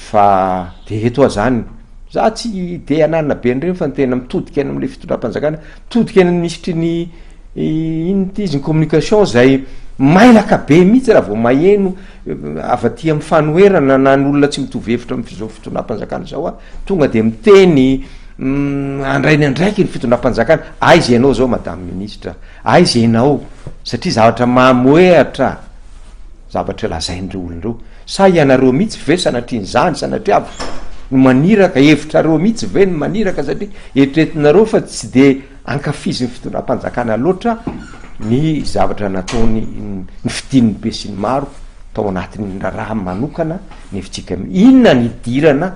Fa de eto aho zany, za tsy de hananina be an'ireny fa ny tena mitodika any am'le fitondram-panjakana, mitodika any amin'ny minisitry ny inona ty izy, ny communication zay mailaka be mihitsy raha vao maheno avy aty amin'ny fanoherana na ny olona tsy mitovy hevitra amin'izao fitondram-panjakana izao aho, tonga de miteny handray ny andraikiny ny fitondram-panjakana, aiza ianao zao madame ministre, aiza ianao satria zavatra mamohehatra zavatra lazain'ireo olona ireo, sa ianareo mihitsy ve sanatrian'izany sanatriavo no maniraka, hevitrareo mihitsy ve no maniraka satria eritreretinareo fa tsy de ankafizin'ny fitondram-panjakana loatra ny zavatra nataony ny fidin'ny be sy ny maro tao anatin'ny raharaha manokana ny fjkm, inona ny idirana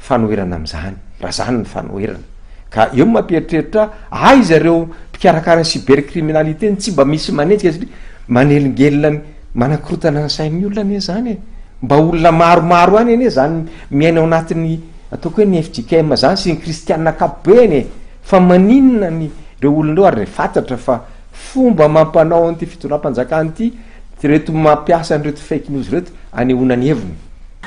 fanoherana amin'izany, raha zany ny fanoherana. Ka eo mampieritreritra ahy, aiza ireo mpikarakara ny cybercriminalité no tsy mba misy manenjika satria manelingelina ny, manakorotana ny sain'ny olona anie zany e. Mba olona maromaro ihany anie zany miaina ao anatin'ny ataoko hoe ny fjkm zany sy ny kristianina ankapobeny e. Fa maninona ny ireo olona ireo ary fantatra fa fomba amam-panao an'ity fitondram-panjakana ity ireto mampiasa an'ireto fake news ireto anehoana ny heviny.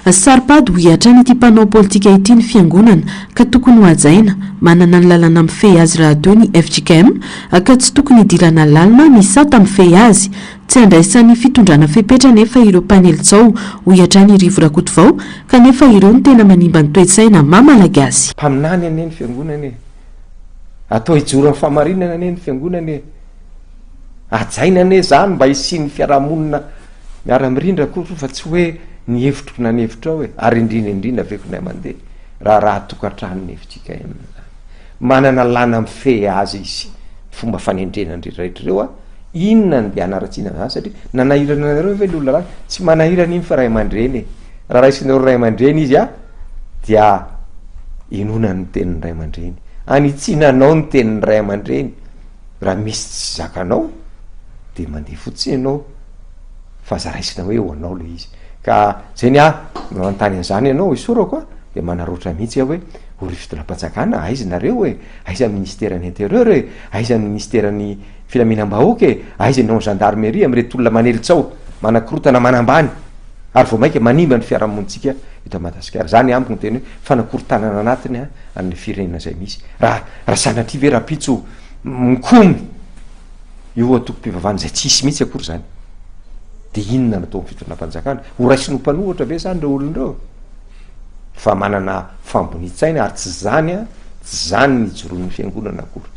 Saro-pady hoy hatrany ity mpanao politika ity ny fiangonana ka tokony ho hajaina, manana ny lalàna mifehy azy rahateo ny fjkm ka tsy tokony hidirana lalina ny sata mifehy azy. Tsy andraisan'ny fitondrana fepetra anefa ireo mpanely tsao hoy hatrany i Rivo Rakotovao kanefa ireo no tena manimba ny toe-tsaina maha Malagasy. Mpaminany anie ny fiangonana e! Atao hijoro amin'ny fahamarinana anie ny fiangonana e! Hajaina anie izany mba hisian'ny fiarahamonina Miara-mirindra akory fa tsy hoe ny hevitroko na ny hevitrao e, ary indrindra indrindra aveko indray mandeha raharaha tokantrano ny fjkm zany. Manana làna mifehy azy izy, fomba fanendrena an'ireo rehetra ireo a, inona no dia hanaratsiana an'izany satria nanahirana anareo ve le olona lany? Tsy manahirana iny fa ray aman-dreny e, raha raisinareo ray aman-dreny izy a dia inoana ny tenin'ny ray aman-dreny, anitsiana anao ny tenin'ny ray aman-dreny, raha misy tsy zakanao de mandeha fotsiny ianao. fa aza raisina hoe ho anao le izy ka zay ny ahy manontany an'izany ianao esorako a de manaroatra mihitsy aho hoe o ry fitondram-panjakana aiza nareo e aiza ny ministeran'ny interieur e aiza ny ministeran'ny filaminam-bahoaka e aiza ny en gendarmerie amin'ireto olona manely tsao manakorotana manambany ary vao mainka manimba ny fiarahamonintsika eto Madagasikara zany amiko ny teny hoe fanakorontanana anatiny a an'le firenena zay misy raha raha sanatria ve rahampitso mikomy Io antokom-pivavahana izay tsy hisy mihitsy akory izany. Dia inona no ataon'ny fitondram-panjakana? Ho raisiny ho mpanohitra ve izany ireo olona ireo? Fa manana fahambonian-tsaina ary tsy izany an, tsy izany ny ijoroan'ny fiangonana akory.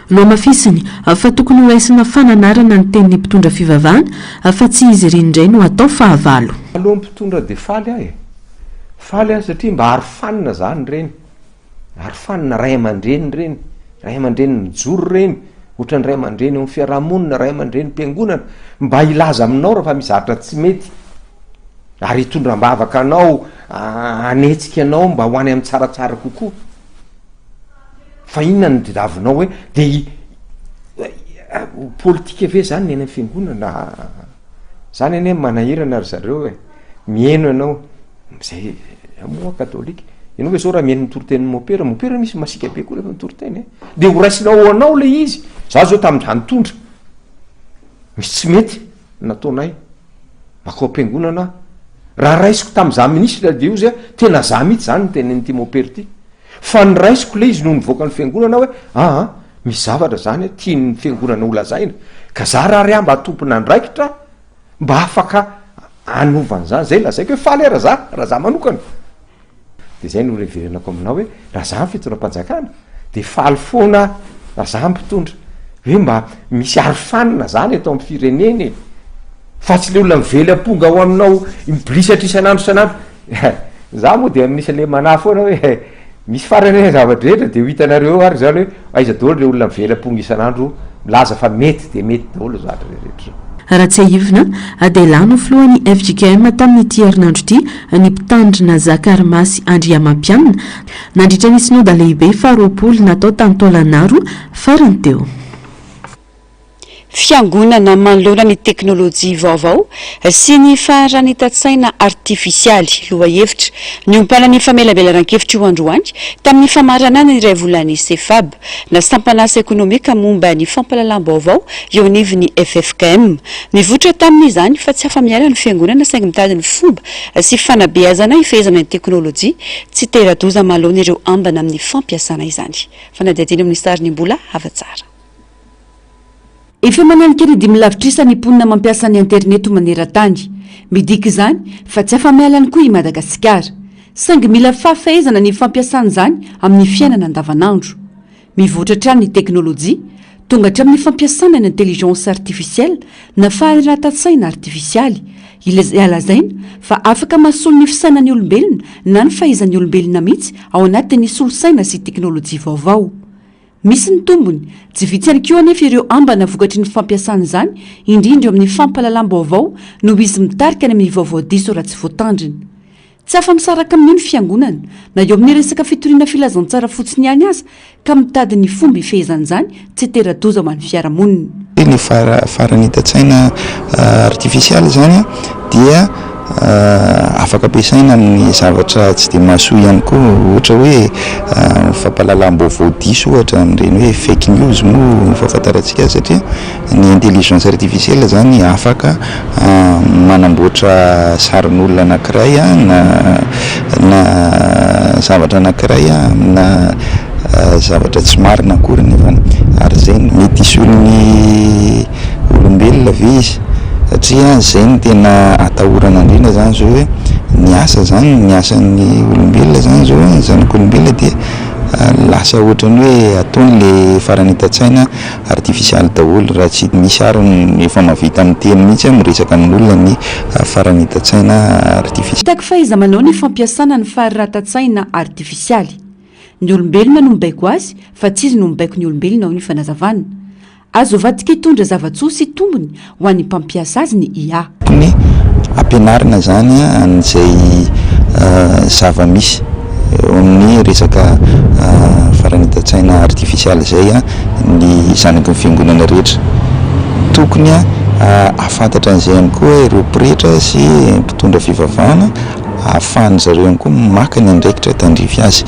Nohamafisiny fa tokony ho raisina fananarana ny tenin'ny mpitondra fivavahana fa tsy izy ireny indray no atao fahavalo. Aloha ny mpitondra dia faly aho e! Faly aho satria mba arofanina izany ireny. Arofanina ray aman-dreny ireny, ray aman-dreny mijoro ireny, ohatran'ny ray aman-dreny eo amin'ny fiarahamonina, ray aman-drenim-piangonana, mba hilaza aminao raha fa misy zavatra tsy mety, ary hitondra am-bavaka anao, hanetsika anao mba ho any amin'ny tsaratsara kokoa. Fa inona no tadiavinao hoe de politika ve zany ny any amin'ny fiangonana? Zany anie manahirana ry zareo e, miheno ianao. Zay moa katolika. Ianao ve zao raha mihaino ny toritenin'i mopera, mopera misy masiaka be koa rehefa mitory teny e. De ho raisinao ho anao le izy. Za zao tamin'ny nitondra, misy tsy mety nataonay, makao am-piangonana aho. Raha raisiko tamin'izaho ministre de io zay, tena za mihitsy zany no tenenin'ity mopera ity. Fa ny raisiko le izy noho nivoaka ny fiangonana hoe aa misy zavatra zany tian'ny fiangonana ho lazaina, ka za raha ary aho mba tompon'andraikitra, Mba afaka hanova an'izany. Zay lazaiko hoe faly aho raha za, raha za manokana. De zay no reverenako aminao hoe raha za ny fitondram-panjakana de faly foana aho raha za mpitondra hoe mba misy arofanina zany eto am firenena e! Fa tsy le olona mively amponga ao aminao mibolisatra isan'andro isan'andro za moa de amin'isa le manahy foana hoe misy farany anie ny zava-drehetra de ho hitanareo eo ary zany hoe aiza daholo le olona mively amponga isan'andro milaza fa mety de mety daholo zavatra rehetra zao. Raha tsiahivina dia lany ho filohan'ny fjkm tamin'ity herinandro ity ny mpitandrina Zakarimasy Andriamampianina nandritra ny synoda lehibe faharoapolo natao tany Taolagnaro farany teo. Fiangonana manoloana ny teknolojia vaovao sy ny faharanitan-tsaina artifisialy, lohahevitra niompanan'ny famelabelaran-kevitra io androany tamin'ny famaranana ny iray volan'ny Sefab, na sampan'asa ekonomika momba ny fampahalalam-baovao eo anivon'ny ffkm. Nivoitra tamin'izany fa tsy afa-miala ny fiangonana saingy mitady ny fomba sy fanabeazana hifehezana ny teknolojia tsy hitera-doza manoloana ireo ambana amin'ny fampiasana izany. Fanadihadiana amin'ny sarin'i Mbola Havatsara. Efa mananika ny dimy lavitrisa ny mponina mampiasa ny aterineto maneran-tany. Midika izany fa tsy afa-miala ihany koa i Madagasikara. Saingy mila fahafehezana ny fampiasana izany amin'ny fiainana andavanandro. Mivoatra hatrany ny teknolojia, tonga hatramin'ny fampiasana ny intelligence artificielle na fahairatan-tsaina artifisialy, ilay lazaina fa afaka mahasolo ny fisainan'ny olombelona na ny fahaizan'ny olombelona mihitsy ao anatin'ny solosaina sy teknolojia vaovao. Misy ny tombony, tsy vitsy ihany koa anefa ireo ambana vokatry ny fampiasana izany, indrindra eo amin'ny fampahalalam-baovao noho izy mitarika any amin'ny vaovao diso raha tsy voatandrina. Tsy afa-misaraka amin'io ny Fiangonana, na eo amin'ny resaka fitoriana filazantsara fotsiny ihany aza, ka mitady ny fomba hifehezana izany tsy hitera-doza ho an'ny fiarahamonina. Ny faharanitan-tsaina artifisialy izany dia afaka ampiasaina amin'ny zavatra tsy dia mahasoa ihany koa, ohatra hoe fampahalalam-baovao diso ohatra amin'ireny hoe fake news moa no fahafantarantsika azy satria ny intelligence artificielle izany afaka manamboatra sarin'olona anankiray na na zavatra anankiray amina zavatra tsy marina akory nefany ary izay no mety hisolo ny olombelona ve izy satria zay no tena atahorana indrindra zany zao hoe ny asa zany ny asan'ny olombelona zany zao ny zanak'olombelona dia lasa ohatran'ny hoe ataony le faranita-tsaina artifisialy daholo raha tsy misy ary ny efa mahavita miteny mihitsy miresaka amin'olona ny faranita-tsaina artifisialy. Mitaky fahaiza-manao ny fampiasana ny faharatan-tsaina artifisialy. Ny olombelona no mibaiko azy fa tsy izy no mibaiko ny olombelona hoy ny fanazavana. Azo avadika hitondra zava-tsoa sy tombony ho an'ny mpampiasa azy ny IA. Tokony hampianarina izany an'izay zava-misy eo amin'ny resaka faranita-tsaina artifisialy izay ny zanaky ny fiangonana rehetra. Tokony hahafantatra an'izay ihany koa ireo pretra sy mpitondra fivavahana ahafahan-dry zareo ihany koa maka ny andraikitra tandrify azy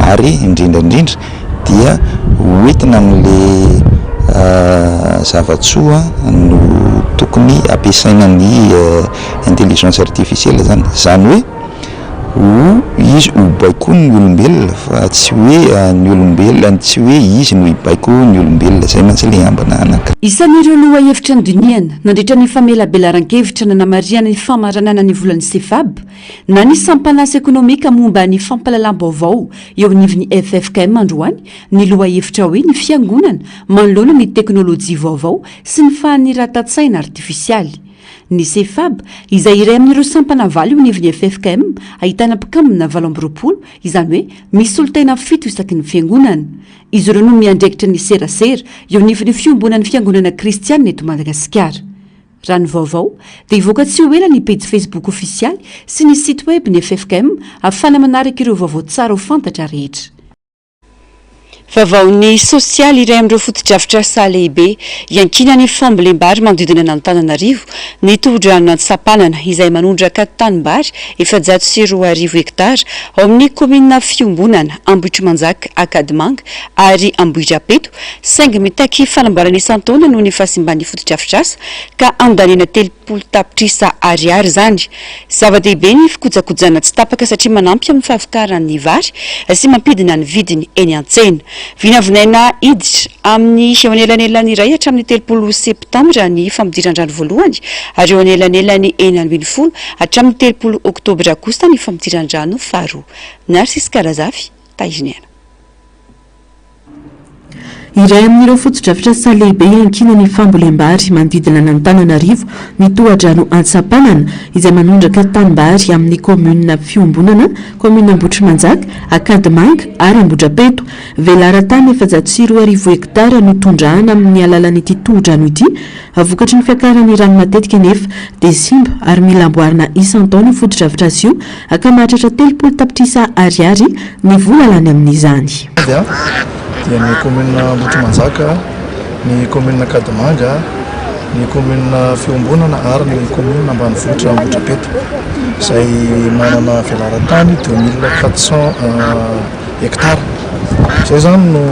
ary indrindra indrindra dia hoentina amin'le zava-tsoa no tokony ampiasaina ny intelligence artificielle zany, zany hoe ho izy ho baikoiny ny olombelona fa tsy hoe ny olombelona, tsy hoe izy no hibaiko ny olombelona, zay mantsy le ambina anankiray. Isan'ireo lohahevitra nodinihana nandritra ny famelabelaran-kevitra nanamarihana ny famaranana ny volan'ny Sefab na ny sampan'asa ekonomika momba ny fampahalalam-baovao eo anivon'ny ffkm androany ny lohahevitra hoe ny fiangonana manoloana ny teknolojia vaovao sy ny fahaniratan-tsaina artifisialy. Ny Sefab, izay iray amin'ireo sampana valo eo anivon'ny ffkm, ahitana mpikambana 28, izany hoe misy solontena fito isaky ny fiangonana. Izy ireo no miandraikitra ny serasera eo anivon'ny fiombonan'ny fiangonana kristianina eto Madagasikara. Raha ny vaovao, dia hivoaka tsy ho ela ny pejy Facebook ofisialy sy ny site web ny ffkm ahafahana manaraka ireo vaovao tsara ho fantatra rehetra. Vaovaon'ny sosialy iray amin'ireo fotodrafitrasa lehibe iankinan'ny fambolem-bary manodidina an'Antananarivo ny tohodranon'Antsapanana izay manondraka tanimbary 2400 hektara ao amin'ny kaominina Fiombonana, Ambohitrimanjaka, Ankadimanga ary Ambohidrapeto saingy mitaky fanamboarana isan-taona noho ny fahasimban'ny fotodrafitrasa ka andaniana 30 tapitrisa ariary izany. Zava-dehibe ny fikojakojana tsy tapaka satria manampy amin'ny fahavokaran'ny vary sy mampidina ny vidiny eny an-tsena. Vinavinaina hiditra amin'ny eo anelanelan'ny iray hatramin'ny 30 septambra ny fampidiran-drano voalohany ary eo anelanelan'ny 16 hatramin'ny 30 oktobra kosa ny fampidiran-drano faharoa. Narcisque Razafy, Tahiriniaina. Iray amin'ireo fotodrafitrasa lehibe iankinan'ny fambolem-bary manodidina an'Antananarivo ny tohadrano Antsapanana izay manondraka tanimbary amin'ny kaominina Fiombonana, kaominina Ambohitrimanjaka, Ankadimanga ary Ambohidrapeto. Velaran-tany 2400 hektara no tondrahana amin'ny alalan'ity tohodrano ity. Vokatry ny fiakaran'ny rano matetika anefa dia simba ary mila amboarina isan-taona io fotodrafitrasa io ka mahatratra 30 tapitrisa ariary ny vola lany amin'izany. Dia ny commune Ambohitrimanjaka, ny commune Ankadimanga, ny commune Fiombonana ary ny commune ambanivohitra Ambohidrapeto izay manana velaran-tany 2400 hectares. Izay izany no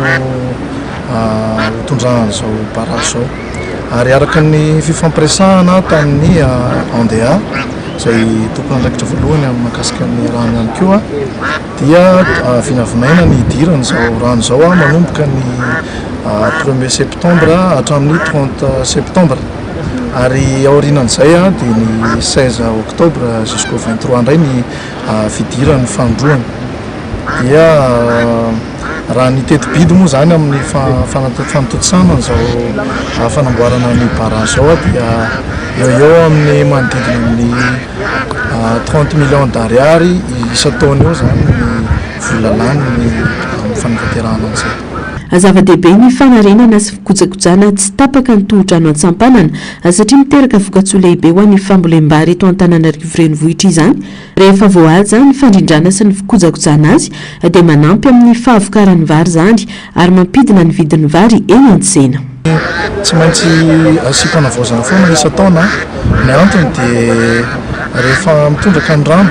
hotondrahan'izao barrage izao. Ary araka ny fifampiresahana tamin'ny ANDA izay tompon'andraikitra voalohany amin'ny mahakasika ny rano ihany koa dia vinavinaina ny hidiran'izao rano izao manomboka ny premier septembre hatramin'ny 30 septembre ary aorianan'izay dia ny 16 octobre jusqu'au 23 indray ny fidiran'ny fanindroany dia Raha ny teti-bidy moa izany amin'ny fanatontosana an'izao fanamboarana ny barrage izao dia eo ho eo amin'ny manodidina ny 30 millions d'ariary isan-taona eo izany ny vola lany amin'ny fanatanterahana an'izay. Zava-dehibe ny fanarenana sy fikojakojana tsy tapaka ny tohodrano Antsampanana satria miteraka vokatsoa lehibe ho an'ny fambolem-bary eto Antananarivo Renivohitra izany Rehefa voahaja ny fandrindrana sy ny fikojakojana azy dia manampy amin'ny fahavokaran'ny vary izany ary mampidina ny vidin'ny vary eny an-tsena. Tsy maintsy asiam-panavaozana foana isan-taona, ny antony dia rehefa mitondraka ny rano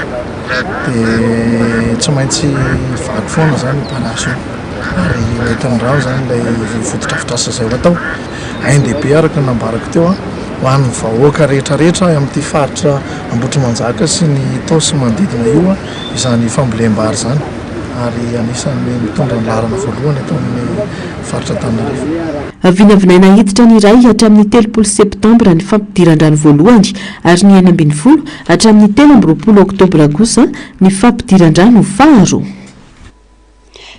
dia tsy maintsy vaky foana izany io barrage io ary hoentin'ny rano izany ilay fotodrafitrasa izay ho atao. Ain-dehibe araka ny nambarako teo ho an'ny vahoaka rehetra rehetra amin'ity faritra Ambohitrimanjaka sy ny Itaosy manodidina io izany fambolem-bary izany ary anisan'ny mitondra ny laharana voalohany eto amin'ny faritra Antananarivo. Vinavinaina hiditra ny iray hatramin'ny 30 septambra ny fampidiran-drano voalohany ary ny 16 hatramin'ny 23 oktobra kosa ny fampidiran-drano faharoa.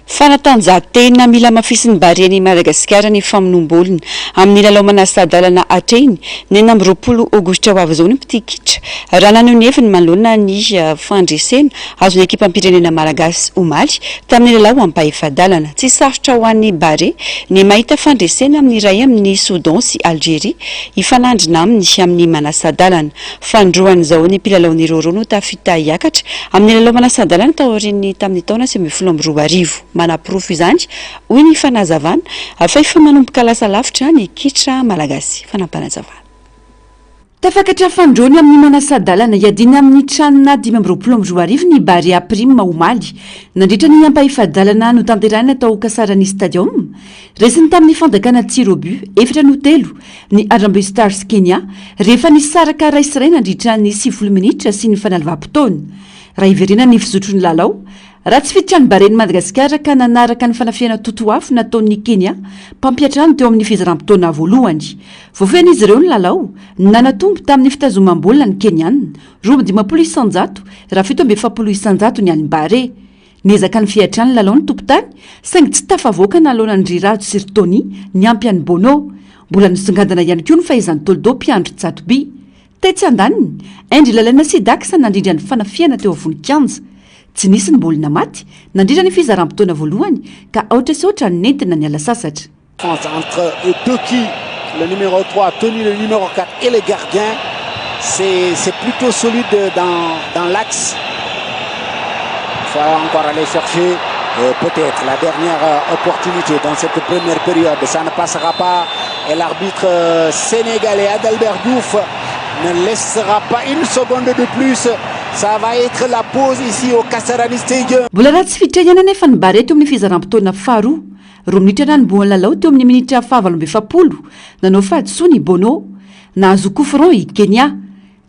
Fanatanjahantena, Mila hamafisin'ny Barean'i Madagasikara ny famonoam-baolina amin'ny lalao manasa-dalana atrehiny ny 26 aogositra ho avy izao ny mpitia kitra raha naneho ny heviny manoloana ny fandresena azon'ny ekipam-pirenena malagasy omaly tamin'ny lalao ampahefa-dalana. Tsy sarotra ho an'ny Barea ny mahita fandresena amin'ny iray amin'i Soudan sy Algeria hifanandrina aminy amin'ny manasa-dalana. Fanindroany izao ny mpilalaon'ny Roro no tafita hiakatra amin'ny lalao manasa-dalana taorian'ny tamin'ny taona 2019. Manaporofo izany, hoy ny fanazavana, fa efa manomboka lasa lavitra ny kitra malagasy. Fanampanazavan. Tafakatra fanindroany amin'ny manasa-dalana hiadiana amin'ny Can 2025 ny Barea Prime omaly. Nandritra ny ampahefa-dalana notanterahina tao Kasarani Stadium, resiny tamin'ny fandakana tir au but efatra noho telo ny Harambee Stars Kenya rehefa nisaraka iray sy iray nandritra ny 90 minitra sy ny fanalavam-potoana. Raha hiverenana ny fizotry ny lalao, ratsy fiditra ny Baren'i Madagasikara ka nanaraka ny fanafihana totoafo nataon'ny Kenya mpampiantrano teo amin'ny fizaram-potoana voalohany. Voafehin'izy ireo ny lalao, nanatombo tamin'ny fitazomam-baolina ny Kenyana, 52% raha 47% ny an'ny Barea. Niezaka nifehy hatrany ny lalao ny tompon-tany, saingy tsy tafavoaka nanoloana an-dry Rajo sy ry Tony niampy an'i Bono. Mbola nisongadina ihany koa ny fahaizan'i Toldo mpiandry tsato-by. Tetsy andaniny, Endry Lalaina sy Dax nandrindra ny fanafihana teo afovoan'ny kianja. Tsy nisy ny baolina maty nandritra ny fizaram-potoana voalohany ka aotra sy aotra nentina niala sasatra. Entre Toki, le numéro 3, Tony, le numéro 4 et le gardien. C'est plutôt solide dans, dans l'axe. Il faut encore aller chercher euh, peut-être la dernière euh, opportunité dans cette première période. Ça ne passera pas. Et l'arbitre euh, sénégalais Adalbert Diouf ne laissera pas une seconde de plus. Ça va être la pause ici au Kasarani Stadium. Mbola ratsy fiditra ihany anefa ny Barea teo amin'ny fizaram-potoana faharoa. Roa minitra nanombohan'ny lalao teo amin'ny minitra faha-48, nanao fahadisoana i Bono. Nahazo coup franc i Kenya.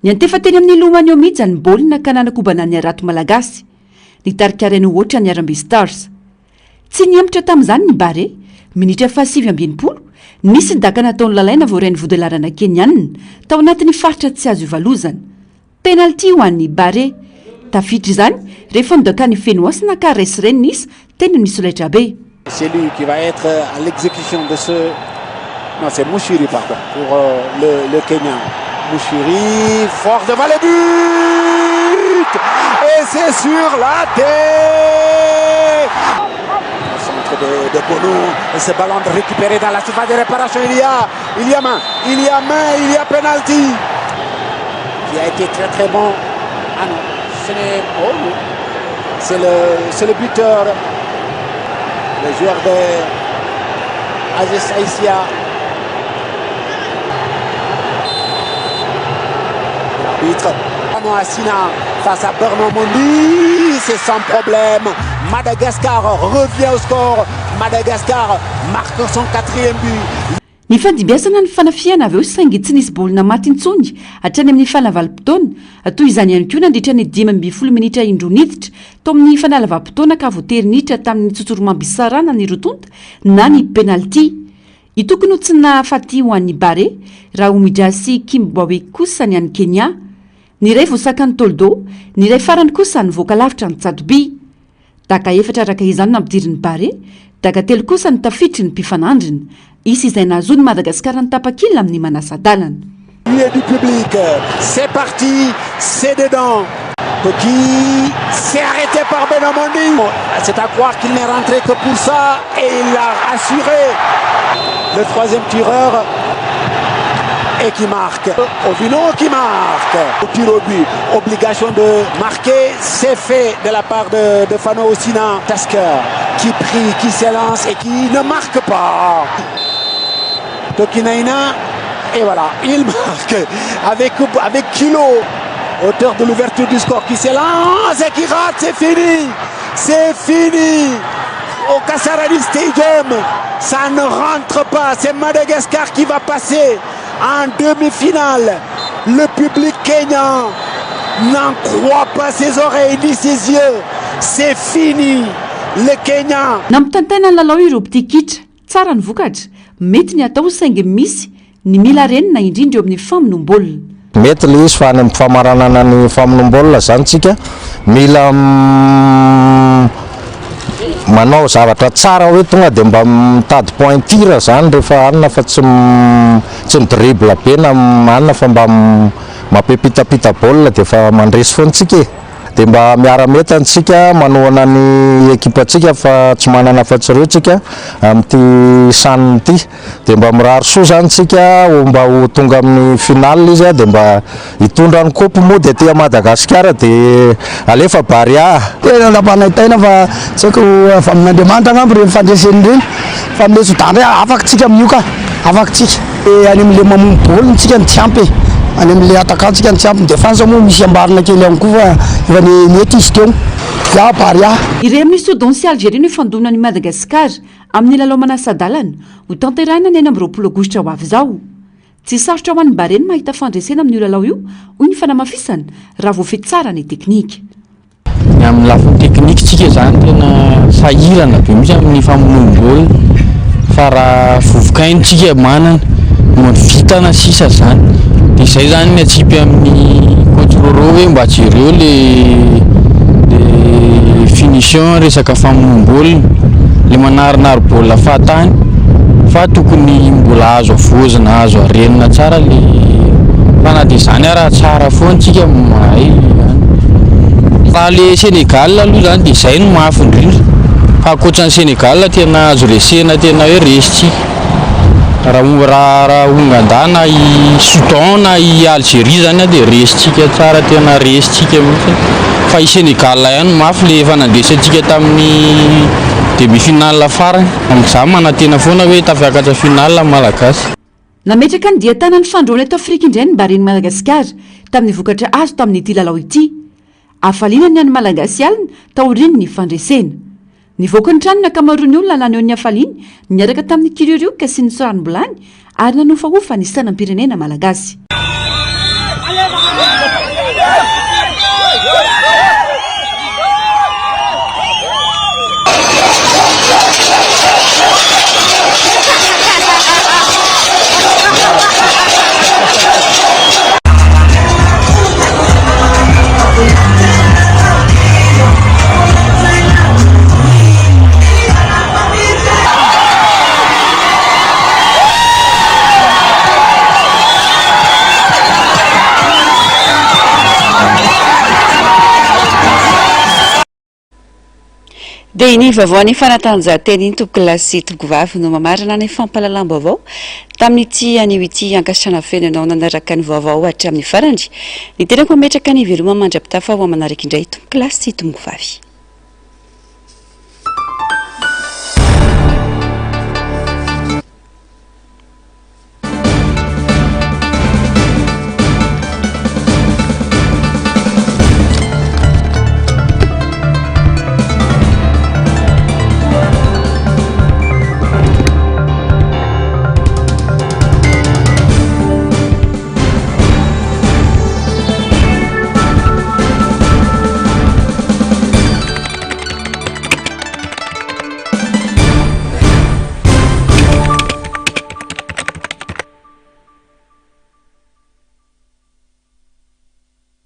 Niantefa teny amin'ny lohan'i Omija ny baolina ka nanakobana ny harato malagasy. Nitarika iray no ho aotra ny Harambee Stars. Tsy nihemotra tamin'izany ny Barea. Minitra faha-69, nisy ny daka nataon'i Lalaina voarain'ny vodilaharana Kenianina, tao anatin'ny faritra tsy azo ivalozana. Penalty ho an'ny Barea. Tafiditra izany rehefa nodakan'i Fenohasina ka Resren isa teny amin'ny solaitrabe. C'est lui qui va être à l'exécution de ce non c'est Moussuri pardon pour euh, le, le Kenyan. Moussuri fort devant le but et c'est sur la tête. Centre de, de Bono et ce ballon récupéré dans la surface de réparation il y a il y a main il y a main il y a penalty qui a été très très bon. Ah non, ce n'est oh non. C'est le c'est le buteur le joueur de Aziz Aïssia. L'arbitre Asina face à Bernard Mondi, c'est sans problème. Madagascar revient au score. Madagascar marque son quatrième but. Nifandimbiasana ny fanafihana avy eo saingy tsy nisy baolina maty intsony hatrany amin'ny fanavalim-potoana. Toy izany ihany koa nandritra ny 15 minitra indroa niditra tao amin'ny fanalavam-potoana ka voatery niditra tamin'ny tsotsoromam-bisarana ny roa tonta na ny penalty. I tokony ho tsy nahafaty ho an'ny Barea raha Omidja sy Kimbwawe kosa ny an'i Kenya. Ny iray voasakan'i Toldo, ny iray farany kosa nivoaka lavitra ny tsato-by. Daka efatra araka izany nampidirin'ny Barea, daka telo kosa no tafiditry ny mpifanandrina. Hisy izay nahazoan'i Madagasikara ny tapakila amin'ny manasa-dalana. Huée du public, c'est parti, c'est dedans. Toki s'est arrêté par Benoît Mendy. C'est à croire qu'il n'est rentré que pour ça et il l'a assuré. Le troisième tireur et qui marque. Ovino qui marque. Au tir au but, obligation de marquer, c'est fait de la part de, de Fano Osina. Tasker qui prie, qui s'élance et qui ne marque pas. Tokinaina, et voilà, il marque avec, avec Kilo, auteur de l'ouverture du score qui s'élance et qui rate, c'est fini. C'est fini. Au Kasarani Stadium, ça ne rentre pas. C'est Madagascar qui va passer en demi-finale. Le public kenyan n'en croit pas ses oreilles ni ses yeux. C'est fini. Le Kenya. Nampitantaina ny lalao ireo mpitia kitra. Tsara ny vokatra. Mety ny atao saingy misy ny mila renina indrindra eo amin'ny famonoam-baolina. Mety le izy fa any amin'ny famaranana ny famonoam-baolina zany tsika mila manao zavatra tsara hoe tonga de mba mitady pointure zany rehefa anona fa tsy tsy mi-dribble be na anona fa mba mampipitapita baolina de efa mandresy foana tsika e. De mba miara-mientana tsika manohana ny ekipantsika fa tsy manana afa-tsy ireo tsika amin'ity CHAN ity. Dia mba mirary soa zany tsika ho mba ho tonga amin'ny finale izy dia mba hitondra ny coupe moa dia aty à Madagasikara dia alefa Barea. Tena nampanaintaina fa tsy haiko avy amin'Andriamanitra angamba ireny fandresena ireny fa amin'ilay Soudan indray afaka tsika amin'io ka, afaka tsika. Dia any amin'ilay mamono baolina tsika no tsy ampy e, any amin'ilay attaquant tsika no tsy ampy, ny défense moa misy ambarina kely ihany koa fa efa nety izy teo. Ya Barea. Iray amin'i Soudan sy Algerie no hifandona an'i Madagasikara Amin'ny lalao manasa-dalana, hotanterahina ny 26 aogositra ho avy izao. Tsy sarotra ho an'ny Barea ny mahita fandresena amin'io lalao io, hoy ny fanamafisana, raha voafehy tsara ny teknika. Ny amin'ny lafiny teknika tsika izany tena sahirana be mihitsy amin'ny famonoam-baolina fa raha vovoka aina tsika manana no vitana sisa zany de zay zany ny atsipy amin'ny coach Roro hoe mba jereo le le finition resaka famonoam-baolina le manarinary baolina fahatany fa tokony mbola azo avoazina azo arenina tsara le fa na de zany ara tsara foana tsika mahay ihany fa le Sénégal aloha zany de zay no mafy indrindra fa ankoatran'i Sénégal tena azo resena tena hoe resy Raha raha raha Ouganda na i Soudan na i Algerie zany dia resintsika tsara tena resintsika mihitsy fa i Sénégal ihany no mafy le efa nandresy antsika tamin'ny demi finale farany. Za manantena foana hoe tafiakatra finale ny Malagasy. Nametraka ny dian-tanan'ny fandroana eto Afrika indray ny Barean'i Madagasikara tamin'ny vokatra azo tamin'ity lalao ity. Hafaliana ny an'ny Malagasy alina taorian'ny fandresena. Nivoaka ny trano ny ankamaroan'ny olona naneho ny hafaliany niaraka tamin'ny kiririoka sy ny soranom-bilany ary nanofahofa ny sainam-pirenena malagasy. Dia iny vaovaon'ny fanatanjahantena iny tompokolahy sy tompokovavy no mamarana ny fampahalalam-baovao tamin'ity anio ity. Ankasitrahana feno ianao nanaraka ny vaovao hatramin'ny farany. Ny tenako mametraka ny veloma mandra-pitafa ho amin'ny manaraka indray tompokolahy sy tompokovavy.